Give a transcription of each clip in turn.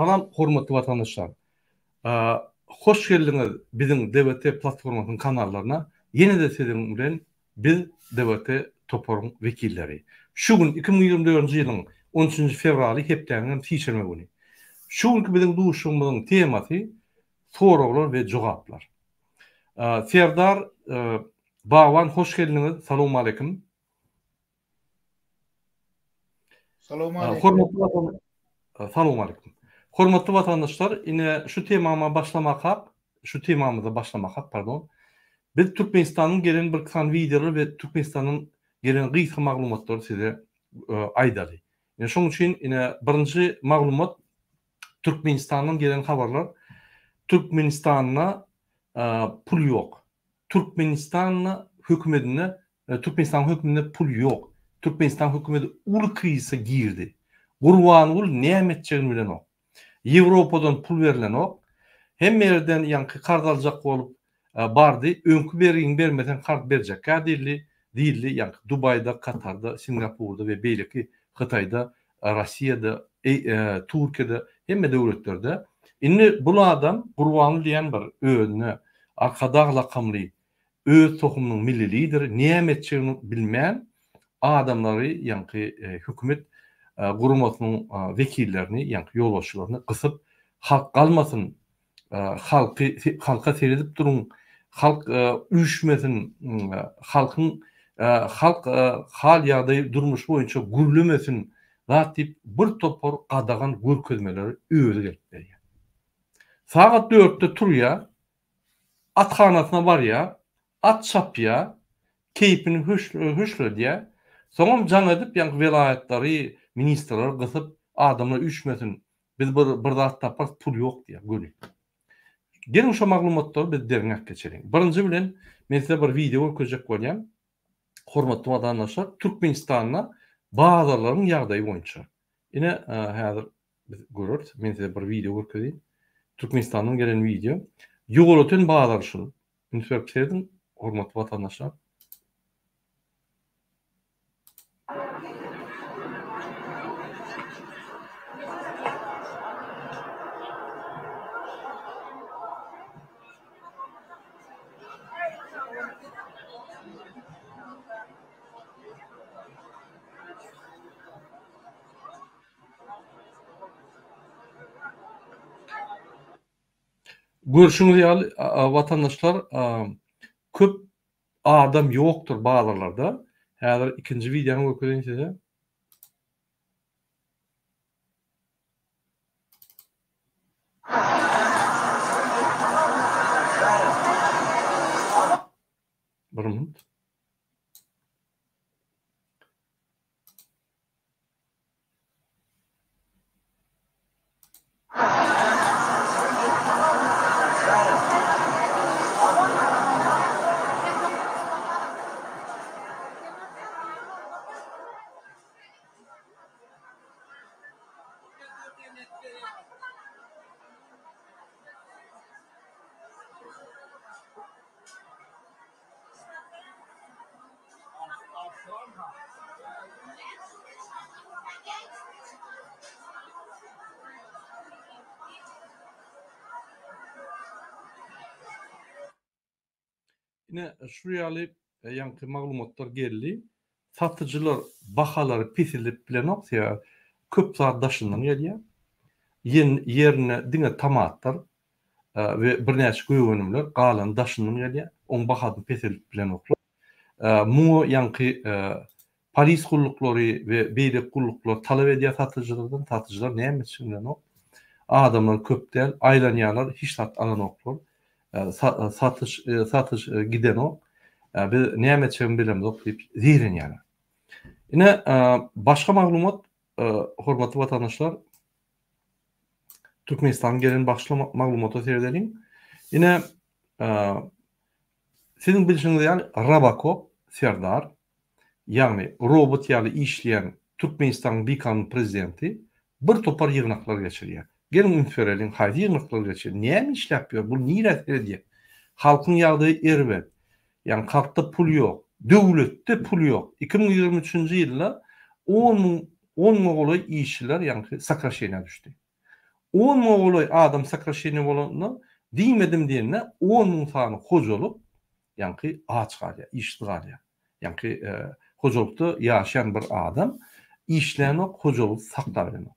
Salam hormatly watandaşlar. Hoş geldiňiz biziň DWT platformasynyň kanallaryna. Ýene-de siziň bilen biz DWT toparyň wekilleri. Şu gün 2024-nji ýylyň 13-nji fewraly hepdäniň hem sişenbe güni. Şu günki biziň duşuşygymyzyň temasy soraglar we jogaplar. Serdar Bagban hoş geldiňiz. Salowmaleýkim. Salowmaleýkim. Salowmaleýkim. Hormatly watandaşlar, ine şu temama başlamakak, şu temamyza başlamakak, pardon. Biz Türkmenistanyň gelen bir sany wideolar we Türkmenistanyň gelen gysga maglumatlary size aýdaly. Ine şonuň üçin ine birinji maglumat Türkmenistandan gelen habarlar. Türkmenistanda pul ýok. Türkmenistanda hökümetinde Türkmenistanyň höküminde pul ýok. Türkmenistan hökümeti uly krizise girdi. Gurbanguly näme etjegini bilenok. Ýewropadan pul berlenok. Hemme ýerden ýaňky karz aljak bolup bardy. Öňki bergiňi bermeseň karz berjekkä diýildi. Diýildi ýaňky Dubaýda, Katarda, Singapurda we beýleki Hytaýda, Rossiýada, Türkiýede hemme döwletlerde. Indi bul adam Gurbanguly diýen bir özüne Arkadag lakamly öz tohumynyň milli lideri näme etjegini bilmän adamlary ýaňky hökümet guramasynyň wekillerini ýaňky ýolbaşçylaryny gysyp halk galmasyn halky halka seredip duruň halk üýşmesin halkyň halk hal ýagdaýy durmuşy boýunça gürlemesin zat diýip bir topar gadagan görkezmeleri özi gelip berýär. Sagat dörtde turýar Athanasyna barýar, at çapýar, keýpini höşledýär. Soňam jaň edip, ýaňky welaýatlary, ministrleri gysyp, adamlar üýşmesin, biz bir bir zat taparys, pul ýok diýýär göni. Geliň şo maglumatlary biz derňäp geçeliň. Birinji bilen men size bir wideo görkezjek bolýan. Hormatly watandaşlar, Türkmenistanda bazarlaryň ýagdaýy boýunça. Ine, häzir Biz göreris. Men size bir wideo görkezeyim. Türkmenistandan gelen wideo. Ýolöten bazary şul. Üns berip serediň, hormatly watandaşlar. Görşüňiz ýaly, watandaşlar, köp adam ýokdur bazarlarda. Häzir ikinji wideony görkezeýin size. Bir minut. Ine şu ýaly ýaňky maglumatlar geldi. Satyjylar bahalary peseldip bilenok, sebäbi köp zat daşyndan gelýär. Ýerine diňe tomatlar we birnäçe gök önümler, galany daşyndan gelýär. Oň bahasyny peseldip bilenoklar. Muňa ýaňky polis gulluklary we beýleki gulluklar talap edýär satyjylardan, satyjylar näme etjegini bilenok. Adamlar köp däl, aýlanýarlar, hiç zat alanoklar. Satyş satyş gidenok. Biz näme etjegimi bilemzok diýip zeýrenýärler. Ine, başga maglumat, hormatly watandaşlar, Türkmenistanyň gelen başga maglumata seredeliň. Ine, siziň bilşiňiz ýaly Robocop Serdar, ýagny robot ýaly işleýän Türkmenistanyň bikanun prezidenti bir topar ýygnaklar geçirýär. Geliň üns bereliň, haýsy ýygnaklar geçirýär, näme işläp ýör, bu nirä seredýär? Halkyň ýagdaýy erbet. Ýagny halkda pul ýok, döwletde pul ýok. 2023-nji ýylda on müň, on müňe golaý işçiler ýagny sokraşeniýa düşdi. On müňe golaý adam sokraşeniýe bolanda, diýmedim diýende 10 müň sany hojalyk ýaňky aç galýar, işsiz galýar. Ýaňky hojalykda ýaşaýan bir adam işlänok, hojalygy saklap bilenok.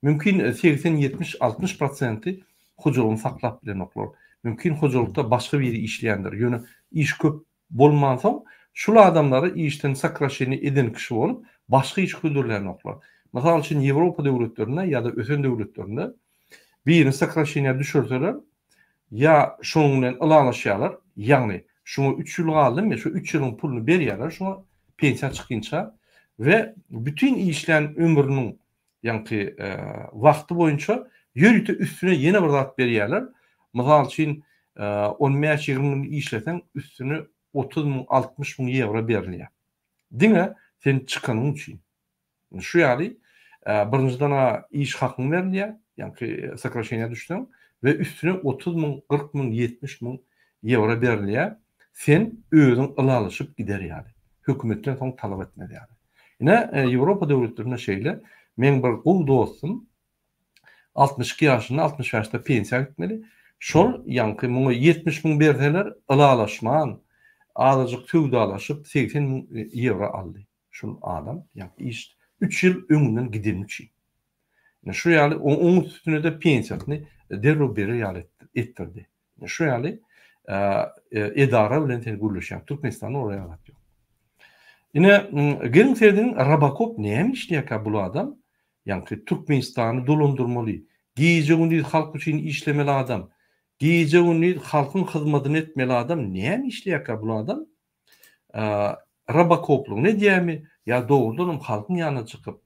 Mümkin 80, 70, 60 prosenti hojalygyny saklap bilenoklar. Mümkin hojalykda başga biri işleýändir. Ýöne iş köp bolmansoň, şul adamlary işden sokraşeniýe eden kişi bolup, başga iş hödürlänoklar. Mysal üçin, Ýewropa döwletlerinde ýa-da ösen döwletlerinde birini sokraşeniýä düşürseler, ýa şonuň bilen ylalaşýarlar, ýagny şuňa üç ýyl galdymy, şu üç ýylyň puluny berýärler şuňa pensiýa çykynça we bütin işlän ömrüniň ýaňky wagty boýunça ýörite üstüne ýene bir zat berýärler. Mysal üçin, on bäş-ýigrimi gün işleseň, üstüne 30 müň, 60 müň ýewro berilýär. Diňe sen çykanyň üçin. Şu ýaly, birinjiden-ä iş hakyň berilýär, ýaňky sokraşeniýä düşseň we üstüne 30 müň, 40 müň, 70 müň ýewro berilýär. Sen özüň ylalaşyp gider ýaly. Hökümetden soň talap etmez ýaly. Ine, Ýewropa döwletlerinde şeýle. Meň bir gowy dostum 62 ýaşynda, 65-de pensiýa gitmeli. Şol ýaňky muňa 70 müň berseler, ylalaşman, azajyk söwdalaşyp 80 müň ýewro aldy. Şul adam, ýaňky iş üç ýyl öňünden gideni üçin. Ine şu ýaly, oň üstüne-de pensiýasyny derrew berer ýaly etdirdi. Şu ýaly edara bilen sen gürleşýäň. Türkmenistanda olar ýaly zat ýok. Ine, geliň serediň, Robokop näme işleýärkä bul adam? Ýaňky Türkmenistany dolandyrmaly, gije-gündiz halk üçin işlemeli adam, gije-gündiz halkyň hyzmatyny etmeli adam näme işleýärkä bul adam? Robokoplygyny edýärmi ýa dogrudanam halkyň ýanyna çykyp,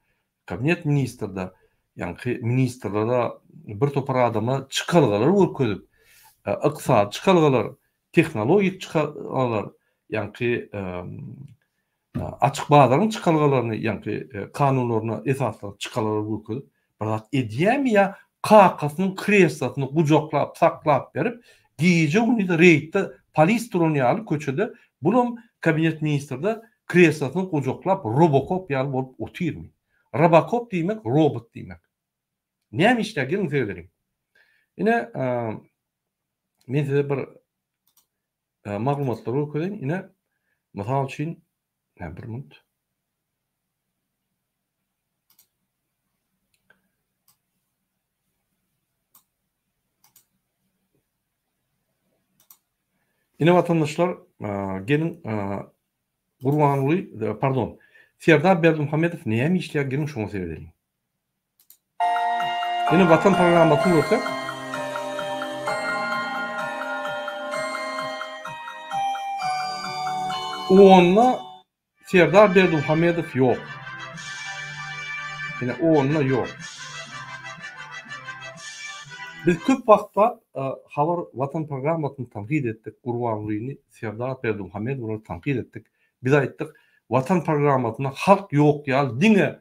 Kabinet ministrde ýaňky ministrlere bir topar adama çykalgalar görkezip, ykdysady çykalgalar, tehnologik çykalgalar, ýaňky açyk bazaryň çykalgalaryny ýaňky kanunlaryna esaslanyp çykalgalar görkezip bir zat edýärmi ýa kakasynyň kreslosyny gujaklap saklap berip gije-gündiz reýdde polis duran ýaly köçede bulam kabinet ministrde kreslosyny gujaklap robokop ýaly bolup otyrmy? Robokop diýmek robot diýmek. Näme işlär geliň seredeliň. Ine men size bir maglumatlar görkezeýin. Ine mysal üçin bir minut. Ine watandaşlar geliň Gurbanguly, pardon, Serdar Berdimuhamedow näme işleýär geliň şoňa seredeliň. Ine Watan programmasyny görsek. Onda Serdar Berdimuhamedow ýok. Ine onda ýok. Biz köp wagtlap Habar Watan programmasyny tankyt etdik, Gurbangulyny Serdar Berdimuhamedowlary tankyt etdik. Biz aýtdyk, Watan programmasynda halk ýok ýaly diňe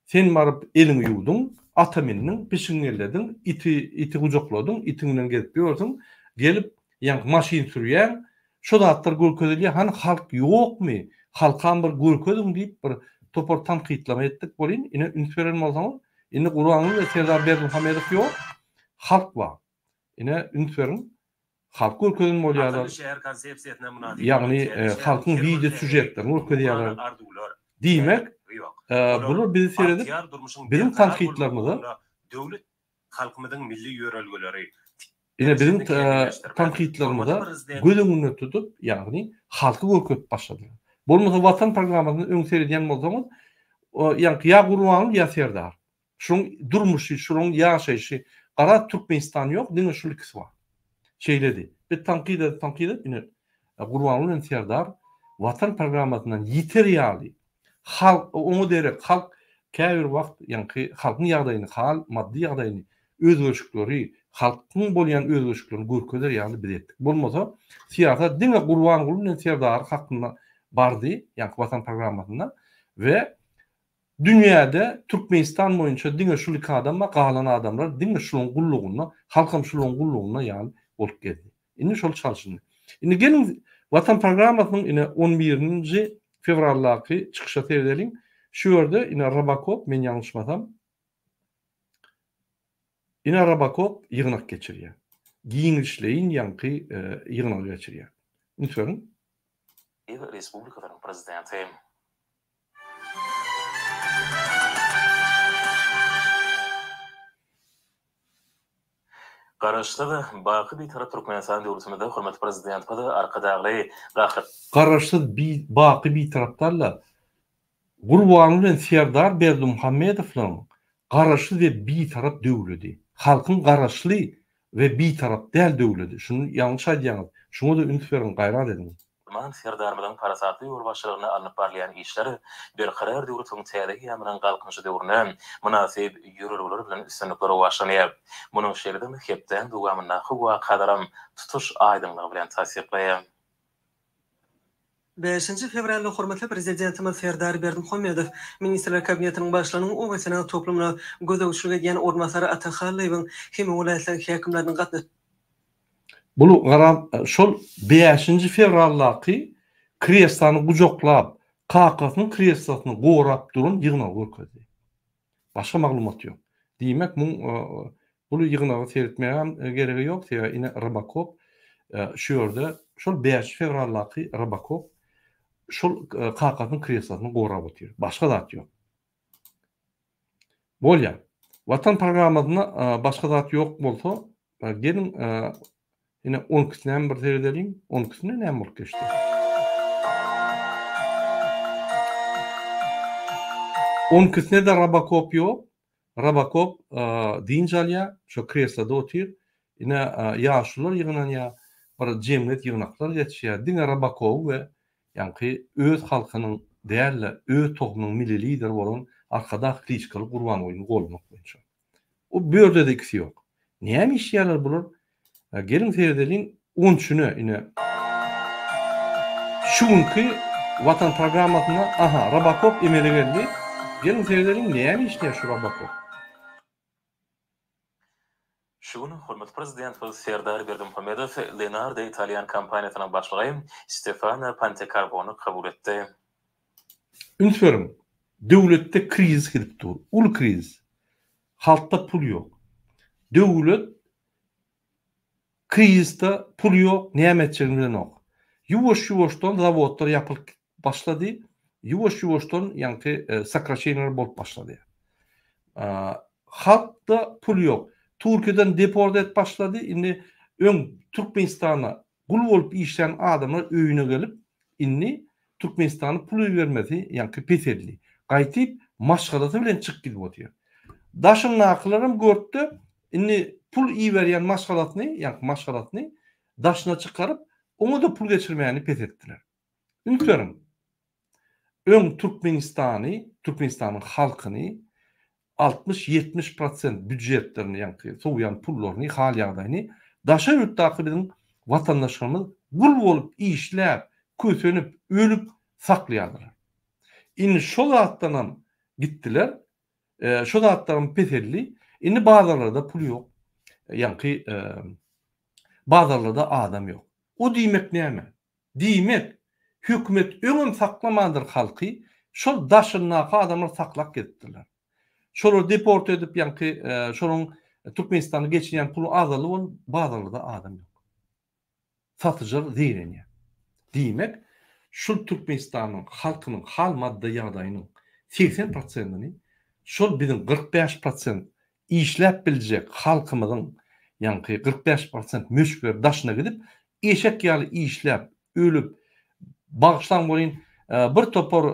sen baryp eliňi ýuwduň, ata mindiň, pişigiňi ellediň, iti iti gujakladyň, itiň bilen gezip ýörsüň, gelip ýaňky maşyn sürýäň, şo zatlar görkezilýär, hany halk ýokmy, halkam bir görkeziň diýip bir topar tankytlama etdik welin, ine üns beren bolsaňyz, indi Gurbanguly we Serdar Berdimuhamedow ýok, halk bar. Ine üns beriň, Halk görkezen bolýarlar. Akylly şäher konsepsiýasyna mynasyp bolan Ýagny täze şäheriň halkyň her bir wideo sergi sýužetlerini görkezýärler. ruhana arzuwlar, Diýmek, täzelikleri ýok. Olar bular bizi seredip, bagtyýar durmuşyň biziň berkarar bolmagy tankytlarymyza ugrunda döwlet halkymyzyň milli ýörelgeleri Ine biziň derejesini kämilleşdirmek, hormatly tankytlarymyza Prezidentimiziň göz öňünde tutup, ýagny halky görkezip başladylar. Bolmasa Watan programmasyny öň seredýän bolsaňyz, ýaňky ýa Gurbanguly ýa Serdar. Şuň durmuşy, şulaň ýaşaýşy, garaz Türkmenistan ýok, diňe şul ikisi bar. Şeýledi. Biz tankyt edip, tankyt edip, ine, Gurbanguly bilen Serdar Watan programmasyndan ýiter ýaly, halk, oňa derek halk käbir wagt ýaňky halkyň ýagdaýyny, hal, maddy ýagdaýyny, özgerişikleri, halkyň bolýan özgerişiklerini görkezer ýaly biz etdik. Bolmasa, syýasat diňe Gurbanguly bilen Serdar hakynda bardy, ýaňky Watan programmasynda we Dünýäde Türkmenistan boýunça diňe şul iki adam bar, galan adamlar diňe şulaň gullugynda, halkam şulaň gullugynda ýaly bolup gezdi. Indi şol çalşyndy. Indi geliň Watan programmasynyň ine on birinji fewraldaky çykyşa seredeliň. Şu ýerde ine Robokop men ýalňyşmasam. Ine Robokop ýygnak geçirýär. Giňişleýin ýaňky ýygnagy geçirýär. Üns beriň. Respublikasynyň Prezidenti. Garaşsyz, baky Bitarap Türkmenistan döwletimizde hormatly Prezidentimiz Arkadagly Gahryman Garaşsyz, baky Bitarap däl-de, Gurbanguly bilen Serdar Berdimuhamedowlaryň Garaşsyz we Bitarap döwledi. Halkyň garaşly we Bitarap däl döwledi. Şuny ýalňyş aýdýaňyz. Şuňa-da üns beriň, gaýrat ediň. Gahryman Serdarymyzyň parasatly ýolbaşçylygynda alnyp barylýan işler Berkarar döwletiň täze eýýamynyň Galkynyşy döwründe mynasyp ýörelgeler bilen üstünlikli rowaçlanýar. Munuň şeýledigini hepdäň dowamyndaky wakalaram tutuş aýdyňlygy bilen tassyklaýar. Bäşinji fewralda hormatly Prezidentimiz Serdar Berdimuhamedow Ministrler Kabinetiniň Başlygynyň oba-senagat toplumyna gözegçilik edýän orunbasary Ata Hallyýewiň hem welaýatlaryň häkimleriniň gatnaşmagynda Bul garaz şol bäşinji fewraldaky kreslany gujaklap, kakasynyň kreslosyny gorap duran ýygnagy görkezdi. Başga maglumat ýok. Diýmek muň bul ýygnagy seretmägem geregi ýok, sebäbi ine Rybakop şu ýerde şol bäşinji fewraldaky Rybakop şol kakasynyň kreslosyny gorap otyr. Başga zat ýok. Bolýar. Watan programmasynda başga zat ýok bolsa, geliň ine on ikisine hem bir seredeliň. On ikisinde näme bolup geçdi? On ikisinde-de Robocop ýok. Robocop dynç alýar, şo kresloda otyr. Ine ýaşulular ýygnanýar, bir jemgyýet ýygnaklar geçýär. Diňe Robocoby we Ýaňky öz halkynyň däl-de, öz tohumynyň milli lideri bolan Arkadag kliçkaly Gurbangulyny goldamak boýunça. O bu ýerde-de ikisi ýok. Näme işleýärler bular? Geliň seredeliň on üçüne ine. Şu günki Watan programmasynda aha Robokop emele geldi. Geliň seredeliň näme işleýär şu Robokop. Şu gün hormatly Prezidentimiz Serdar Berdimuhamedow Leonardo italýan kompaniýasynyň başlygy Stefano Pantekarbony kabul etdi. Üns beriň, döwletde krizis gidip dur, uly krizis. Halkda pul ýok. Döwlet krizisde pul ýok, näme etjegini bilenok. Ýuwaş-ýuwaşdan zawodlar ýapylyp başlady, ýuwaş-ýuwaşdan ýaňky sokraşeniýalar bolup başlady. Halkda pul ýok. Türkiýeden deport edip başlady. Indi öň Türkmenistana gul bolup işlän adamlar öýüne gelip, indi Türkmenistana pul ibermesi ýaňky peseldi. Gaýtyp maşgalasy bilen çykyp gidip otyr. Daşyndakylaram görüpde indi pul iberýän maşgalasyny, ýaňky maşgalasyny daşyna çykaryp, oňa-da pul geçirmäni pes etdiler. Üns beriň. Öň Türkmenistany, Türkmenistanyň halkyny 60-70 prosent býujetlerini, ýaňky sowýan pullaryny, hal-ýagdaýyny daşary ýurtdaky biziň watandaşlarymyz gul bolup işläp, kösenip, ölüp saklaýardylar. Indi şo zatdanam gitdiler, şo zatlaram peseldi. Indi bazarlarda pul ýok. Ýaňky bazarlarda adam ýok. O diýmek näme? Diýmek, hökümet öňem saklamandyr halky, şol daşyndaky adamlar saklap gezipdirler. Şolary deport edip ýaňky şolaryň Türkmenistana geçirýän puly azaldy bolup bazarlarda adam ýok. Satyjylar zeýrenýär. Diýmek, şul Türkmenistanyň halkynyň hal maddy ýagdaýynyň 80 prosentini şol biziň 45 prosent işläp biljek halkymyzyň ýaňky 45 prosent möçberi daşyna gidip Eşek ýaly işläp, ölüp, bagyşlaň welin, bir topar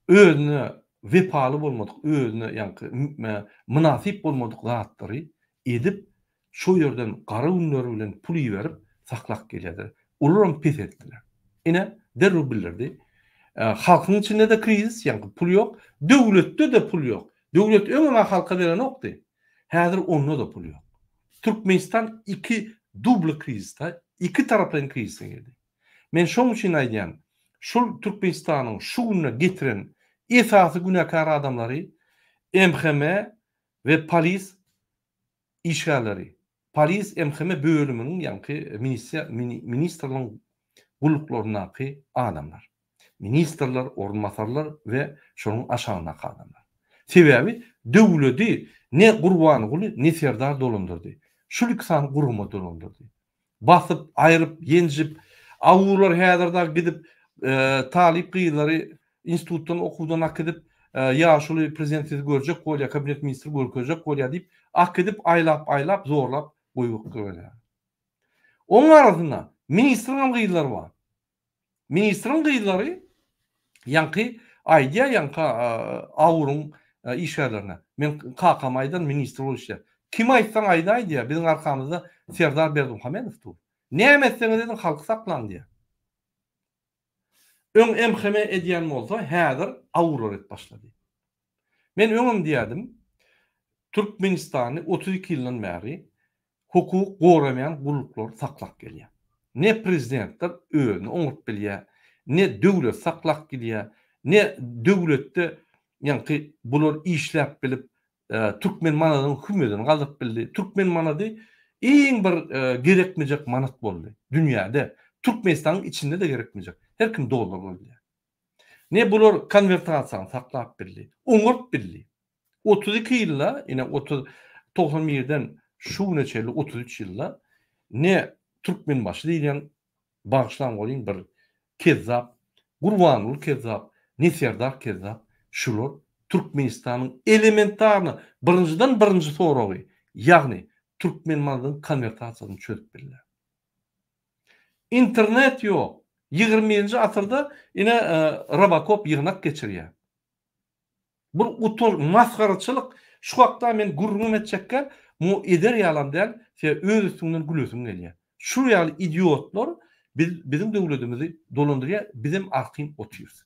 özüne wepaly bolmadyk, özüne ýaňky mynasyp bolmadyk zatlary edip, şo ýerden gara günleri bilen pul iberip saklap gelýärler. Olaram pes etdiler. Ine, derrew bildirdi. Halkyň içinde-de krizis, ýaňky pul ýok. Döwletde-de pul ýok. Döwlet öňem-ä halka berenokdy. Häzir onda-da pul ýok. Türkmenistan iki dubly krizisde, iki taraplaýyn krizise girdi. Men şoň üçin aýdýan, şul Türkmenistanyň şu gününe getiren esasy günäkär adamlary MHM we polis işgärleri, polis MHM bölüminiň ýaňky ministrligiň gulluklaryndaky adamlar. Ministrler, orunbasarlar we şonuň aşagyndaky adamlar. Sebäbi Döwledi ne Gurbanguly, ne Serdar dolandyrdy. Şul iki sany gurama dolandyrdy. Basyp, aýryp, ýenjip, awurlar häzir dagy gidip, talyp gyzlary institutdan, okuwdan akidip, ýaşuly prezident sizi görjek bolýar, kabinet ministri görkezjek bolýar diýip, akidip, aýlap-aýlap, zorlap goýup goýberýär. Oň arasynda ministriňem gyzlary bar. Ministriň gyzlary ýaňky aýdýar ýaňky awuryň işgärlerine. Men kakam aýdan ministr bolup işleýär. Kim aýtsaň aýdaý diýýär. Biziň arkamyzda Serdar Berdimuhamedow dur. Näme etseňiz ediň halky saklaň diýýär. Öň MHM edýän bolsa häzir awurlar edip başlady. Men öňem diýýärdim, Türkmenistany 32 ýyldan bäri hukuk goramaýan gulluklar saklap gelýär. Ne prezidentler özüni oňaryp bilýär, ne döwlet saklap gidýär, ne döwletde ýaňky bular işläp bilip türkmen manadynyň hümmedini galdyryp bildi. Türkmen manady iň bir gerekmejek manat boldy dünýäde. Türkmenistanyň içinde-de gerekmejek. Her kim dollar goýulýar. Ne bular konwertasiýany saklap bildi, oňaryp bildi. 32 ýylda, ine 30 91-den şu güne çenli 33 ýylda ne Türkmenbaşy diýilýän bagyşlaň welin bir kezzap, Gurbanguly kezzap, ne Serdar kezzap, şular Türkmenistanyň elementarny birinjiden birinji soragy, ýagny türkmen malynyň konwertasiýasyny çözüp bildiler. Internet ýok. Ýigrimi birinji asyrda ine Robokop ýygnak geçirýär. Bir utanç, masgaraçylyk. Şu hakda men gürrüňem etjekgä, muňa eder ýalam däl, sebäbi öz üstüňden gülesiň gelýär. Şu ýaly idiotlar biz biziň döwletimizi dolandyrýar, bizem arkaýyn otyrys.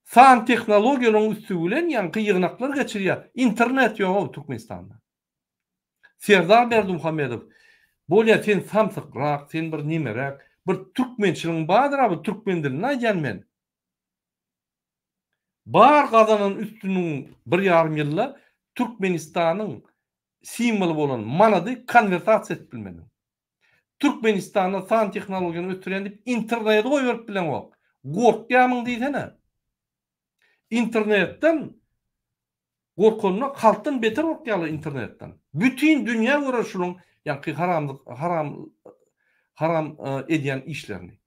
San tehnologiýalaryň üsti bilen ýaňky ýygnaklar geçirýär. Internet ýog-ow Türkmenistanda. Serdar Berdimuhamedow, bolýa sen samsykrak, sen bir nemeräk, bir türkmençiligiň bardyr-a bu türkmen dilinde aýdýan men. Bar gazanan üstünligiň bir ýarym ýylda Türkmenistanyň simwoly bolan manady konwertasiýa edip bilmediň. Türkmenistanda san tehnologiýany ösdürýän diýip interneti goýberip bileňok. Gorkýamyň diýsene. Internetden Gorkanda halkdan beter gorkýarlar internetden. Bütin dünýä görer şulaň ýaňky haramlyk haram haram edýän işlerini.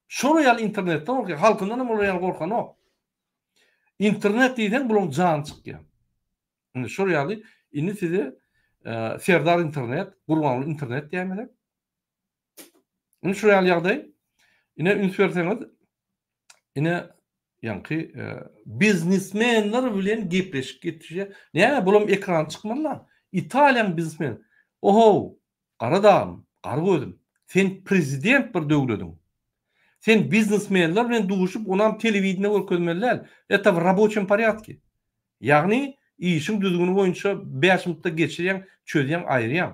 Şolar ýaly internetden gorkýar, halkyndan hem olar ýaly gorkanok. Internet diýseň bulaň jany çykýar. Indi şol ýaly indi size Serdar internet, Gurbanguly internet diýäýmesek. Indi şu ýaly ýagdaý. Ine üns berseňiz, ine ýaňky e, biznesmenler bilen gepleşik geçirýär. Näme bulam ekrana çykmalylar. Italiýaň biznesmen. Oho, gara dagym, gara gözüm. Sen prezident bir döwlediň. Sen biznesmenler bilen duşup, onam telewideniýe görkezmeli däl. Это в рабочем порядке. Ýagny işiň düzgüni boýunça 5 minutda geçirýäň, çözýäň, aýyrýaň.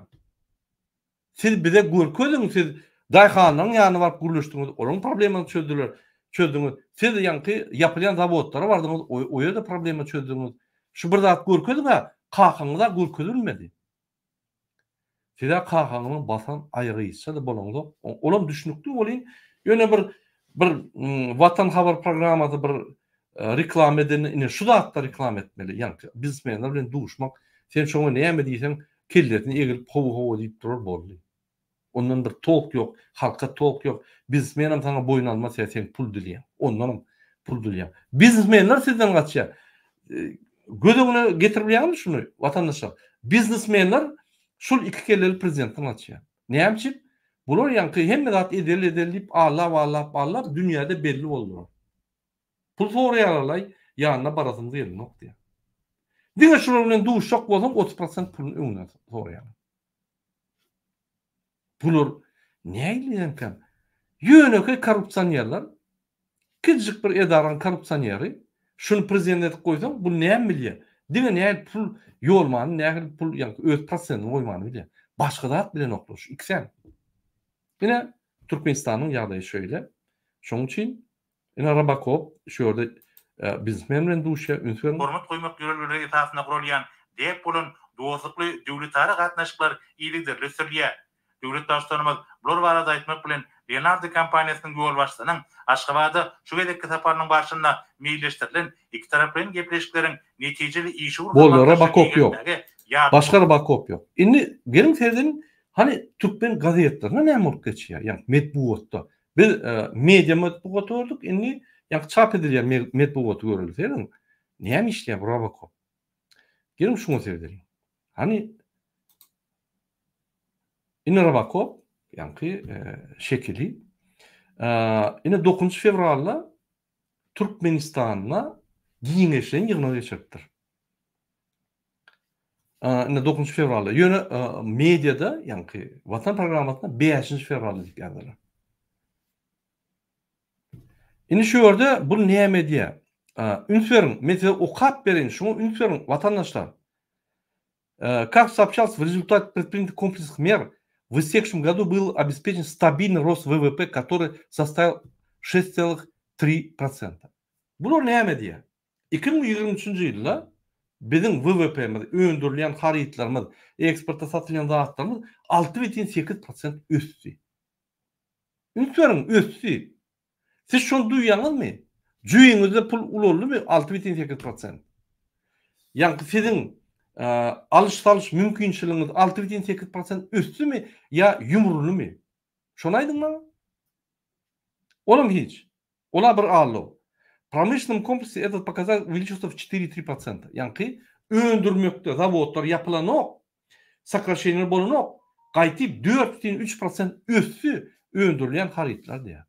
Siz bize görkeziň siz daýhanlaryň ýanyna baryp gürleşdiňiz olaryň problemasyny çözdüler çözdüňiz siz ýaňky ýapylýan zawodlara bardyňyz o ýerde problema çözdüňiz şu bir zat görkeziňä kakaňyza görkezilmedi sizä kakaňyzyň basan aýagyçada bolaňzok olam düşnükli welin ýöne bir bir watan habar programmasy bir reklama edende ine şu zatda reklama etmeli ýaňky biznesmenler bilen duşmak sen şoňa näme diýseň kellesini egilip hawa hawa diýip durar boldy. Ondan bir tolk ýok, halka tolk ýok. Biznesmenem saňa boýun almaz sebäbi sen pul dilýäň. Ondanam pul dilýäň. Biznesmenler sizden gaçýar. Göz öňüne getirip bilýäňizmi şuny watandaşlar? Biznesmenler şul iki kelleli prezidentden gaçýar. Näme üçin? Bular ýaňky hemme zat edeli edeli diýip allap allap allap dünýäde belli boldular. Pul soraýarlaý, ýanyna barasymyz gelenok diýýär. Diňe şular bilen duşjak bolsaň 30 prosent puluny öňünden soraýarlar. Bular nähilidenkäm? Ýönekeý korrupsionerler, kiçijik bir edaranyň korrupsioneri, şuny prezident edip goýsaň, bu näme bilýär? Diňe nähili pul ýolmany, nähili pul, ýagny öz prosentini goýmany bilýär. Başga zat bilenoklar şu ikisem. Ine, Türkmenistanyň ýagdaýy şeýle. Şonuň üçin Ine Robokop şu ýerde biznesmen bilen duşýar, üns beriň. Hormat goýmak ýörelgeleri esasynda guralýan däp bolan dostlukly döwletara gatnaşyklar yzygiderli ösdürilýär. Döwlet Baştutanymyz bular barada aýtmak bilen, Leonardo kompaniýasynyň ýolbaşçysynyň Aşgabada şu gezekki saparynyň barşynda meýilleşdirilen ikitaraplaýyn gepleşikleriň netijeli işewür Boldy, hyzmatdaşlygy Robocop ýok. giňeltmäge ýardam Başga Robocop ýok. Indi geliň serediň, hany türkmen gazetlerinde näme bolup geçýär, ýagny metbugatda. Biz media metbugaty gördük, indi ýagny çap edilýän metbugaty göreli. Serediň, näme işleýär bu Robocop. Geliň şuňa seredeliň. Hany Ine Robocop, ýaňky şekili. Ine 9 fewralda Türkmenistanda giňeşleýin ýygnak geçiripdir. Ine 9 fewralda. Ýöne mediada, ýaňky Watan programmasynda 5 fewralda diýip ýazdylar. Indi şu ýerde bu näme edýär? Üns beriň, men size okap bereýin, şuňa üns beriň, watandaşlar. Как сообщалось, в результате предпринятых комплексных мер в истекшем году был обеспечен стабильный рост ВВП, который составил 6,3%. Bular näme diýýär? 2023-nji ýylda biziň WWP-miz, öndürilýän harytlarymyz, eksporta satylýan zatlarymyz 6,8% ösdi. Üns beriň, ösdi. Siz şony duýýaňyzmy? Jübiňizde pul ulaldymy 6,8 prosent? Ýaňky siziň alyş-salyş mümkinçiligiňiz 6,8 prosent ösdümi ýa ýumruldymy? Şony aýdyň maňa. Olam hiç. Ola bir allow. Promyşlennom kompleksde этот pokazatelь увеличился в 4,3 prosenta. Ýaňky öndürmekde zawodlar ýapylanok, sokraşeniýalar bolanok, gaýtyp 4,3 prosent ösdi öndürilýän harytlar diýýär.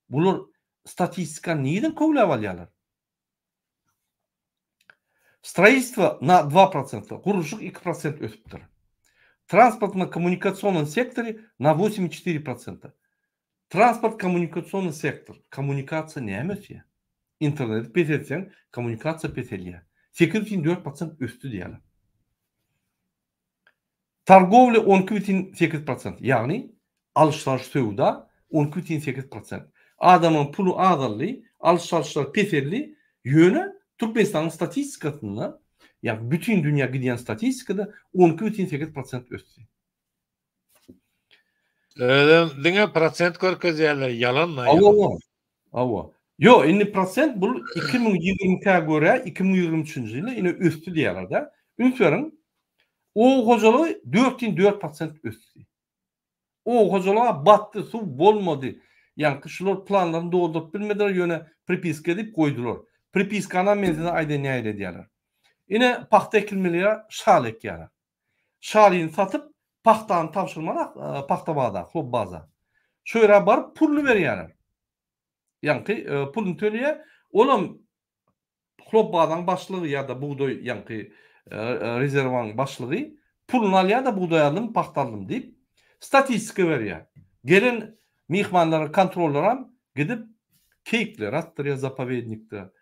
Bular statistikany nireden köwläp alýarlar? Stroitelstvo na dwa prosenta, gurluşyk iki prosent ösüpdir. Transportno-kommunikasionnyý sektory na wosem i çetiri prosenta. Transport-kommunikasionnyý sektor, kommunikasiýa näme ösýär? Interneti peseltseň, kommunikasiýa peselýär. 8,4 prosent ösdi diýýärler. Torgowlýa 12,8 prosent, ýagny alyş-çalyş söwda 12,8 prosent. Adamlaryň puly azaldy, alyş-çalyşlar peseldi, ýöne Türkmenistanyň statistikasynda, ýagny bütin dünýä gidýän statistikada 12,8 prosent ösdi. Özem diňe prosent görkezýärler, ýalan da ýalan. Hawa, hawa. Ýok, indi prosent bul 2022-ä görä 2023-nji ýylda ine ösdi diýýärler-dä. Üns beriň, oba hojalygy 4,4 prosent ösdi. Oba hojalyga batdy, suw bolmady. Ýaňky şular planlaryny dolduryp bilmediler, ýöne pripiska edip goýdular. Pripiskanam men size aýdaýyn nähili edýärler. Ine pagta ekilmeli ýer şal ekýärler. Şalyny satyp, pagtany tabşyrmaly pagta baza, hlop baza. Şo ýere baryp puluny berýärler. Ýaňky puluny töleýär. Olam hlop bazaň başlygy ýa-da bugdaý ýaňky rezerwaň başlygy puluny alýar-da bugdaý aldym, pagta aldym diýip, statistika berýär. Gelen myhmanlara, kontrollaram gidip keýpleri atdyrýar zapowednikde.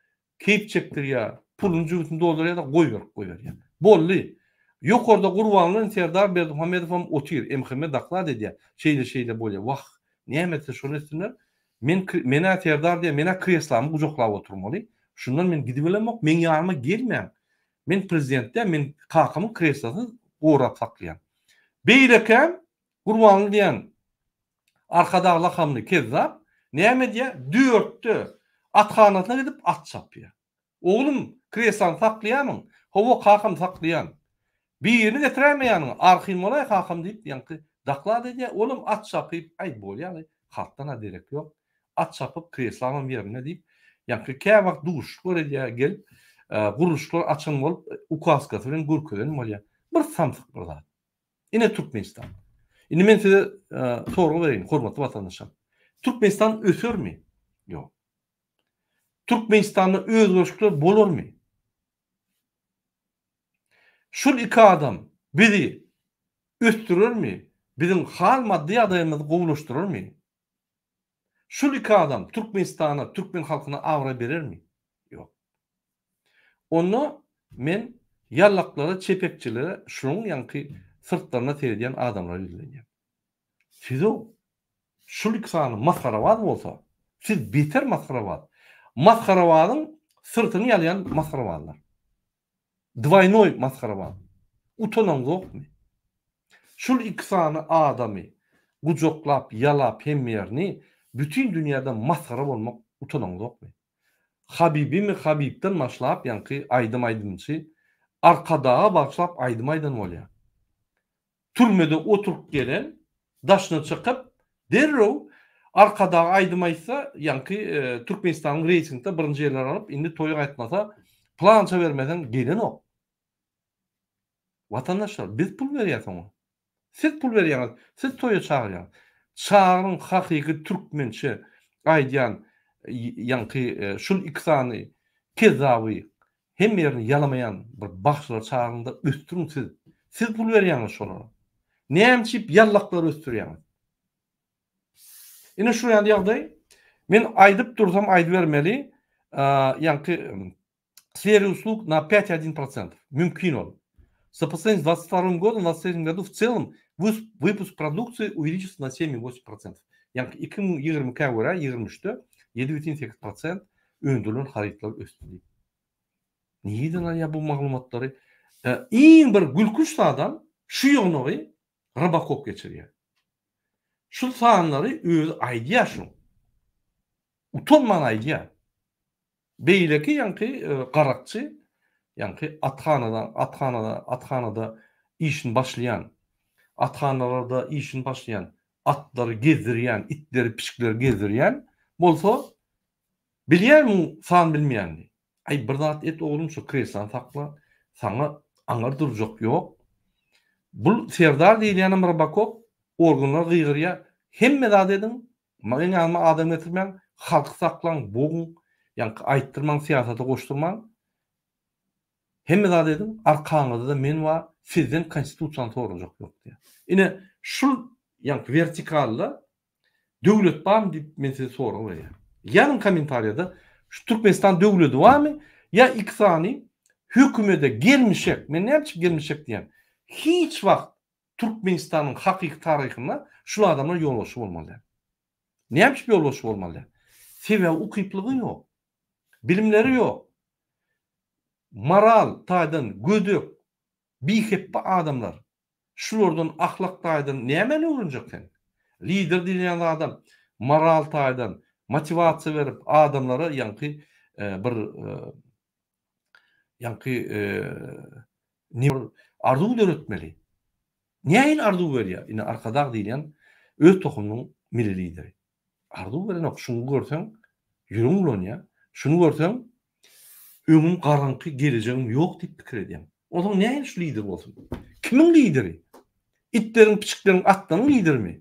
Keýp çekdirýär, puluny jübüsini doldurýar-da goýberip goýberýär. Boldy. Ýokarda Gurbanguly Serdar Berdimuhamedowam otyr, MHM doklad edýär. Şeýle-şeýle bolýar. Wah, näme etse şony etsinler. Men men-ä Serdar diýýär, men-ä kreslamy gujaklap oturmaly. Şundan men gidibilemok, meň ýanyma gelmäň. Men prezident däl, men kakamyň kreslosyny gorap saklaýan. Beýlekäm Gurbanguly diýen Arkadag lakamly kezzap näme edýär? Dörtde athanasyna gidip at çapýar. Oglum, kreslany saklaýarmyň? Hawa, kakam, saklaýan. Birini getiräýme ýanyňa, arhyn bolaý kakam diýip, ýaňky doklad edýär. Olam at çapyp, aý, bolýar-laý, halkdan-a derek ýok. At çapyp, kreslamam ýerinde diýip, ýaňky käwagt duşuşyklar edýär, gelip, gurluşyklar açan bolup, ukazkasy bilen görkezen bolýar. Bir samsyk bir zat. Ine Türkmenistan. Indi men size sorag bereýin, hormatly watandaşlar. Türkmenistan ösermi? Ýok. Türkmenistanda özgerişlikler bolarmy? Şul iki adam bizi ösdürermi? Biziň hal maddy ýagdaýymyzy gowulaşdyrarmy? Şul iki adam Türkmenistana, türkmen halkyna abraý berermi? Ýok. Onda men ýallaklara, çepekçilere, şunuň ýaňky syrtlaryna seredýän adamlara ýüzlenýän. Siz-ow, şul iki sany masgarabaz bolsa, siz beter masgarabaz. Masgarabazyň syrtyny ýalaýan masgarabazlar. Dwaýnoý masgarabaz. Utanaňzokmy? Şul iki sany adamy. Gujaklap, ýalap hemme ýerini bütin dünýäde masgara bolmak utanaňzokmy? Habibimi Habibden başlap ýaňky aýdym aýdymçy Arkadaga bagyşlap aýdym aýdan bolýar. Türmede oturyp gelen daşyna çykyp derrew Arkadaga aýdym aýtsa ýaňky Türkmenistanyň reýtingde birinji ýerleri alyp indi toýa gaýtmasa plança bermeseň gelenok. Watandaşlar biz pul berýäs oňa. Siz pul berýäňiz, siz toýa çagyrýaňyz. Çagyryň hakyky türkmençe aýdýan ýaňky şul iki sany kezzaby hemme ýerini ýalamaýan bir bagşylary çagyryňda ösdüriň siz. Siz pul berýäňiz şolara. Näme üçip ýallaklary ösdürýäňiz. Ine şu ýaly ýagdaý. Men aýdyp dursam aýdybermeli. Ýaňky сфере услуг на 5,1%. Mümkin ol. Сопоставить с 22 годом, в 23 году в целом выпуск продукции увеличился на 7,8%. Ýagny 2022-ä görä 23-de 7,8% öndürilen harytlar ösdi diýip. Nireden alýar bu maglumatlary? Iň bir gülkünç zadam şu ýygnagy Rybakop geçirýär. Şu sanlary özi aýdýar şu. Utanman aýdýar. Beýleki ýaňky garakçy, ýaňky athanada, athanada, athanada işini başlaýan, athanalarda işini başlaýan, atlary gezdirýän, itleri, pişikleri gezdirýän bolsa, bilýär muň san bilmeýänini. Aý, bir zat et oglum, şu kreslany sakla, saňa aňar durjak ýok. Bul Serdar diýilýänem Rybakop, organlar gygyrýar, hemme zat ediň, Meň ýanyma adam getirmäň, halky saklaň, boguň, ýaňky aýtdyrmaň, syýasata goşdurmaň. Hemme zat ediň, arkaňyzda men bar, sizden konstitusiýany sorajak ýok diýýär. Ine, şul ýaňky wertikalda döwlet barmy diýip men size sorag berýän. Ýazyň kommentariýada, şu Türkmenistan döwledi barmy ýa iki sany hökümede gelmişek, men näme üçin gelmişek diýýän, hiç wagt Türkmenistanyň hakyky taryhynda şul adamlar ýolbaşçy bolmaly däl. Näme üçin ýolbaşçy bolmaly däl? Sebäbi ukyplygy ýok. Bilimleri ýok. Moral taýdan gödek, bihepbe adamlar. Şulardan ahlak taýdan nämäni öwrenjek sen? Lider diýilýän adam moral taýdan motiwasiýa berip adamlara ýaňky bir ýaňky Ne bir arzuw döretmeli. Nähili arzuw berýär? Ine Arkadag diýilýän öz tohumynyň milli lideri. Arzuw berenok. Şuny görseň ýüregiň bulanýar. Şuny görseň öňüm garaňky, gelejegim ýok diýip pikir edýäň. Onsoň nähili şu lider bolsun? Kimiň lideri? Itleriň, pişikleriň, atlaryň liderimi?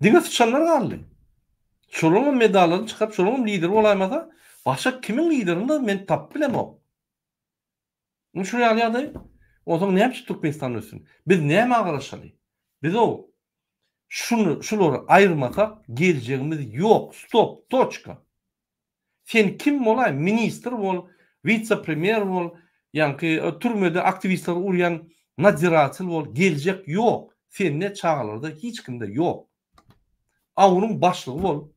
Diňe syçanlar galdy. Şolaryňam medallaryny çykaryp, şolaryňam lideri bolaýmasa, başga kimiň liderini men tapyp bilemok. Indi şu ýaly ýagdaý. Onsoň näme üçin Türkmenistan össün? Biz nämä garaşaly? Biz-ow şuny, şulary aýyrmasak geljegimiz ýok. Stop, toçka. Sen kim bolaý, ministr bol, witse-premýer bol, ýaňky türmede aktiwistleri urýan nadziratel bol, geljek ýok. Sende, çagalarda, hiç kimde ýok. Awuryň başlygy bol.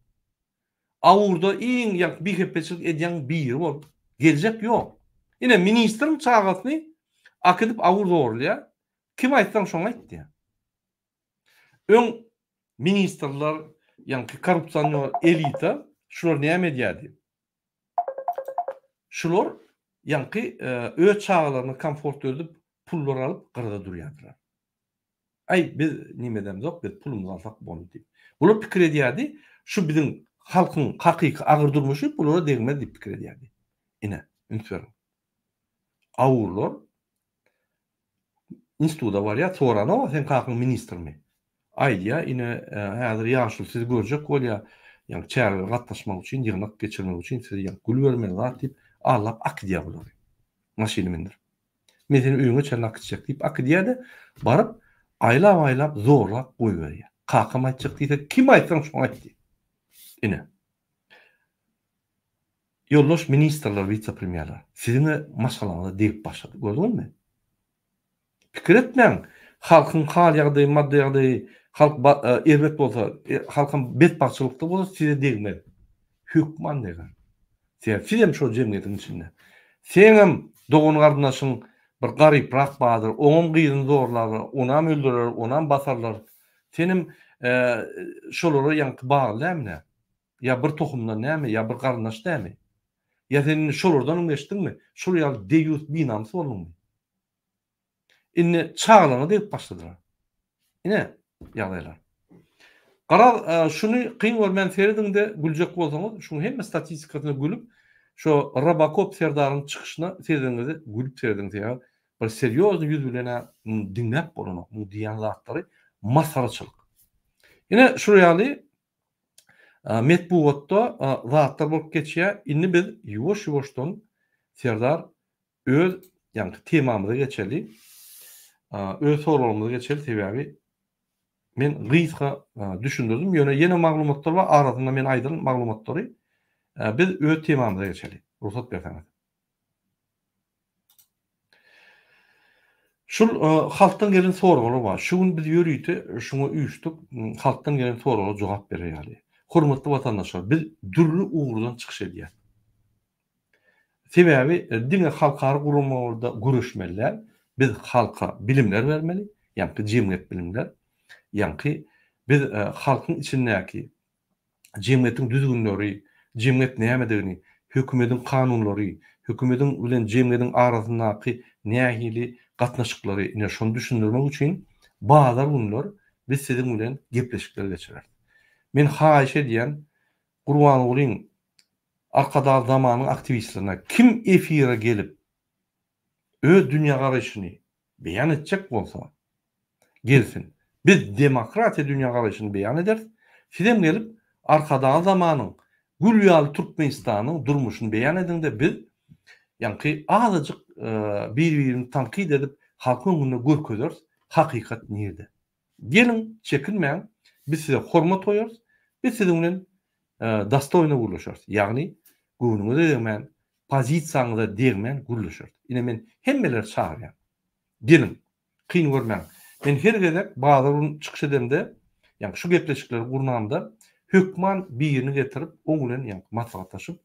Awurda iň ýaňky bihepbeçilik edýän biri bol. Geljek ýok. Ine, ministriň çagasyny akidip awur zorlaýar. Kim aýtsaň şoňa aýt diýýär. Öň ministrler, ýaňky korrupsioner elita şular näme edýärdi? Şular ýaňky öz çagalaryna komfort döredip, pullar alyp gyrada durýardylar. Aý biz nime edemzok, biz pulumyzy alsak boldy diýip. Bular pikir edýärdi, şu biziň halkyň hakyky agyr durmuşy bulara degmez diýip pikir edýärdi. Ine, üns beriň. Awurlar instituta barýar, soranok, seň kakaň ministrmi? Aýdýar, ine, häzir ýaşuly sizi görjek bolýar, ýagny çärelere gatnaşmak üçin, ýygnak geçirmek üçin size ýagny gül bermeli zat diýip, aldap akidýär bulary. Maşyna mindirip. Men seni öýüňe çenli akitjek diýip akidýär-de, baryp, aýlap-aýlap zorlap goýberýär. Kakam aýtjak diýse, kim aýtsaň şoňa aýt diýip. Ine. Ýoldaş ministrler, wise-premýerler, siziň-ä maşgalaňyza degip başlady, gördüňizmi? Pikir etmäň, halkyň hal-ýagdaýy, maddy ýagdaýy, halk erbet bolsa, halkam betbagtçylykda bolsa size degmez. Hökman deger. Sebäbi sizem şol jemgyýetiň içinde. Seňem dogan-garyndaşyň. Bir garyprak bardyr, oňam gyzyny zorlarlar, onam öldürerler, onam basarlar. Senem şolara ýaňky bagly dälmi nä? Ýa bir tohumdan dälmi, ýa bir garyndaş dälmi? Ýa sen indi şolardanam geçdiňmi? Şol ýaly deýýus binamys bolduňmy? Indi çagalaryňa degip başladylar. Ine, ýagdaýlar. Garaz, şuny kyn görmän serediň-de, güljek bolsaňyz, şuň hemme statistikasyna gülüp, şo Robokop serdaryň çykyşyna seredeniňizde gülüp serediň, sebäbi bir serýoznyý ýüz bilen-ä muny diňläp bolanok, muň diýýän zatlary masgaraçylyk. Ine, şular ýaly metbugatda zatlar bolup geçýär. Indi biz ýuwaş-ýuwaşdan Serdar Öz ýaňky temamyza geçeli. Öz soragymyza geçeli sebäbi men gysga düşündirdim. Ýöne ýene maglumatlar bar arasynda men aýdan maglumatlary. Biz öz temamyza geçeli. Rugsat berseňiz. Şul halkdan gelen soraglar bar. Şu gün biz ýörite şuňa üýşdük. Halkdan gelen soraglara jogap berer ýaly. Hormatly watandaşlar, biz dürli ugurdan çykyş edýäs. Sebäbi diňe halkara guramalarda göreşmeli däl, biz halka bilimler bermeli, ýaňky jemgyýet bilimler, ýaňky biz halkyň içindäki jemgyýetiň düzgünleri, jemgyýet nämedigini, hökümediň kanunlary, hökümediň bilen jemgyýediň arasyndaky nähili gatnaşyklary, ine şony düşündirmek üçin bazar günler biz siziň bilen gepleşikler geçireris. Men haýyş edýän, Gurbangulyň Arkadag zamanyň aktiwistlerine kim efire gelip öz dünýägaraýşyny beýan etjek bolsa gelsin. Biz demokratiýa dünýägaraýşyny beýan ederis. Sizem gelip Arkadag zamanyň gül ýaly Türkmenistanyň durmuşyny beýan ediňde biz ýaňky azajyk bir-birini tankyt edip halkyň öňünde görkezeris hakykat nirde. Geliň, çekinmäň, biz size hormat goýarys, biz siziň bilen dostoýno gürleşeris. Ýagny, göwnüňize degmän, pozisiýaňyza degmän gürleşeris. Ine, men hemmeleri çagyrýan. Geliň, kyn görmäň. Men her gezek bazar gün çykyş edemde, ýagny şu gepleşikleri gurnamda, hökman birini getirip, oň bilen ýagny maslahatlaşyp,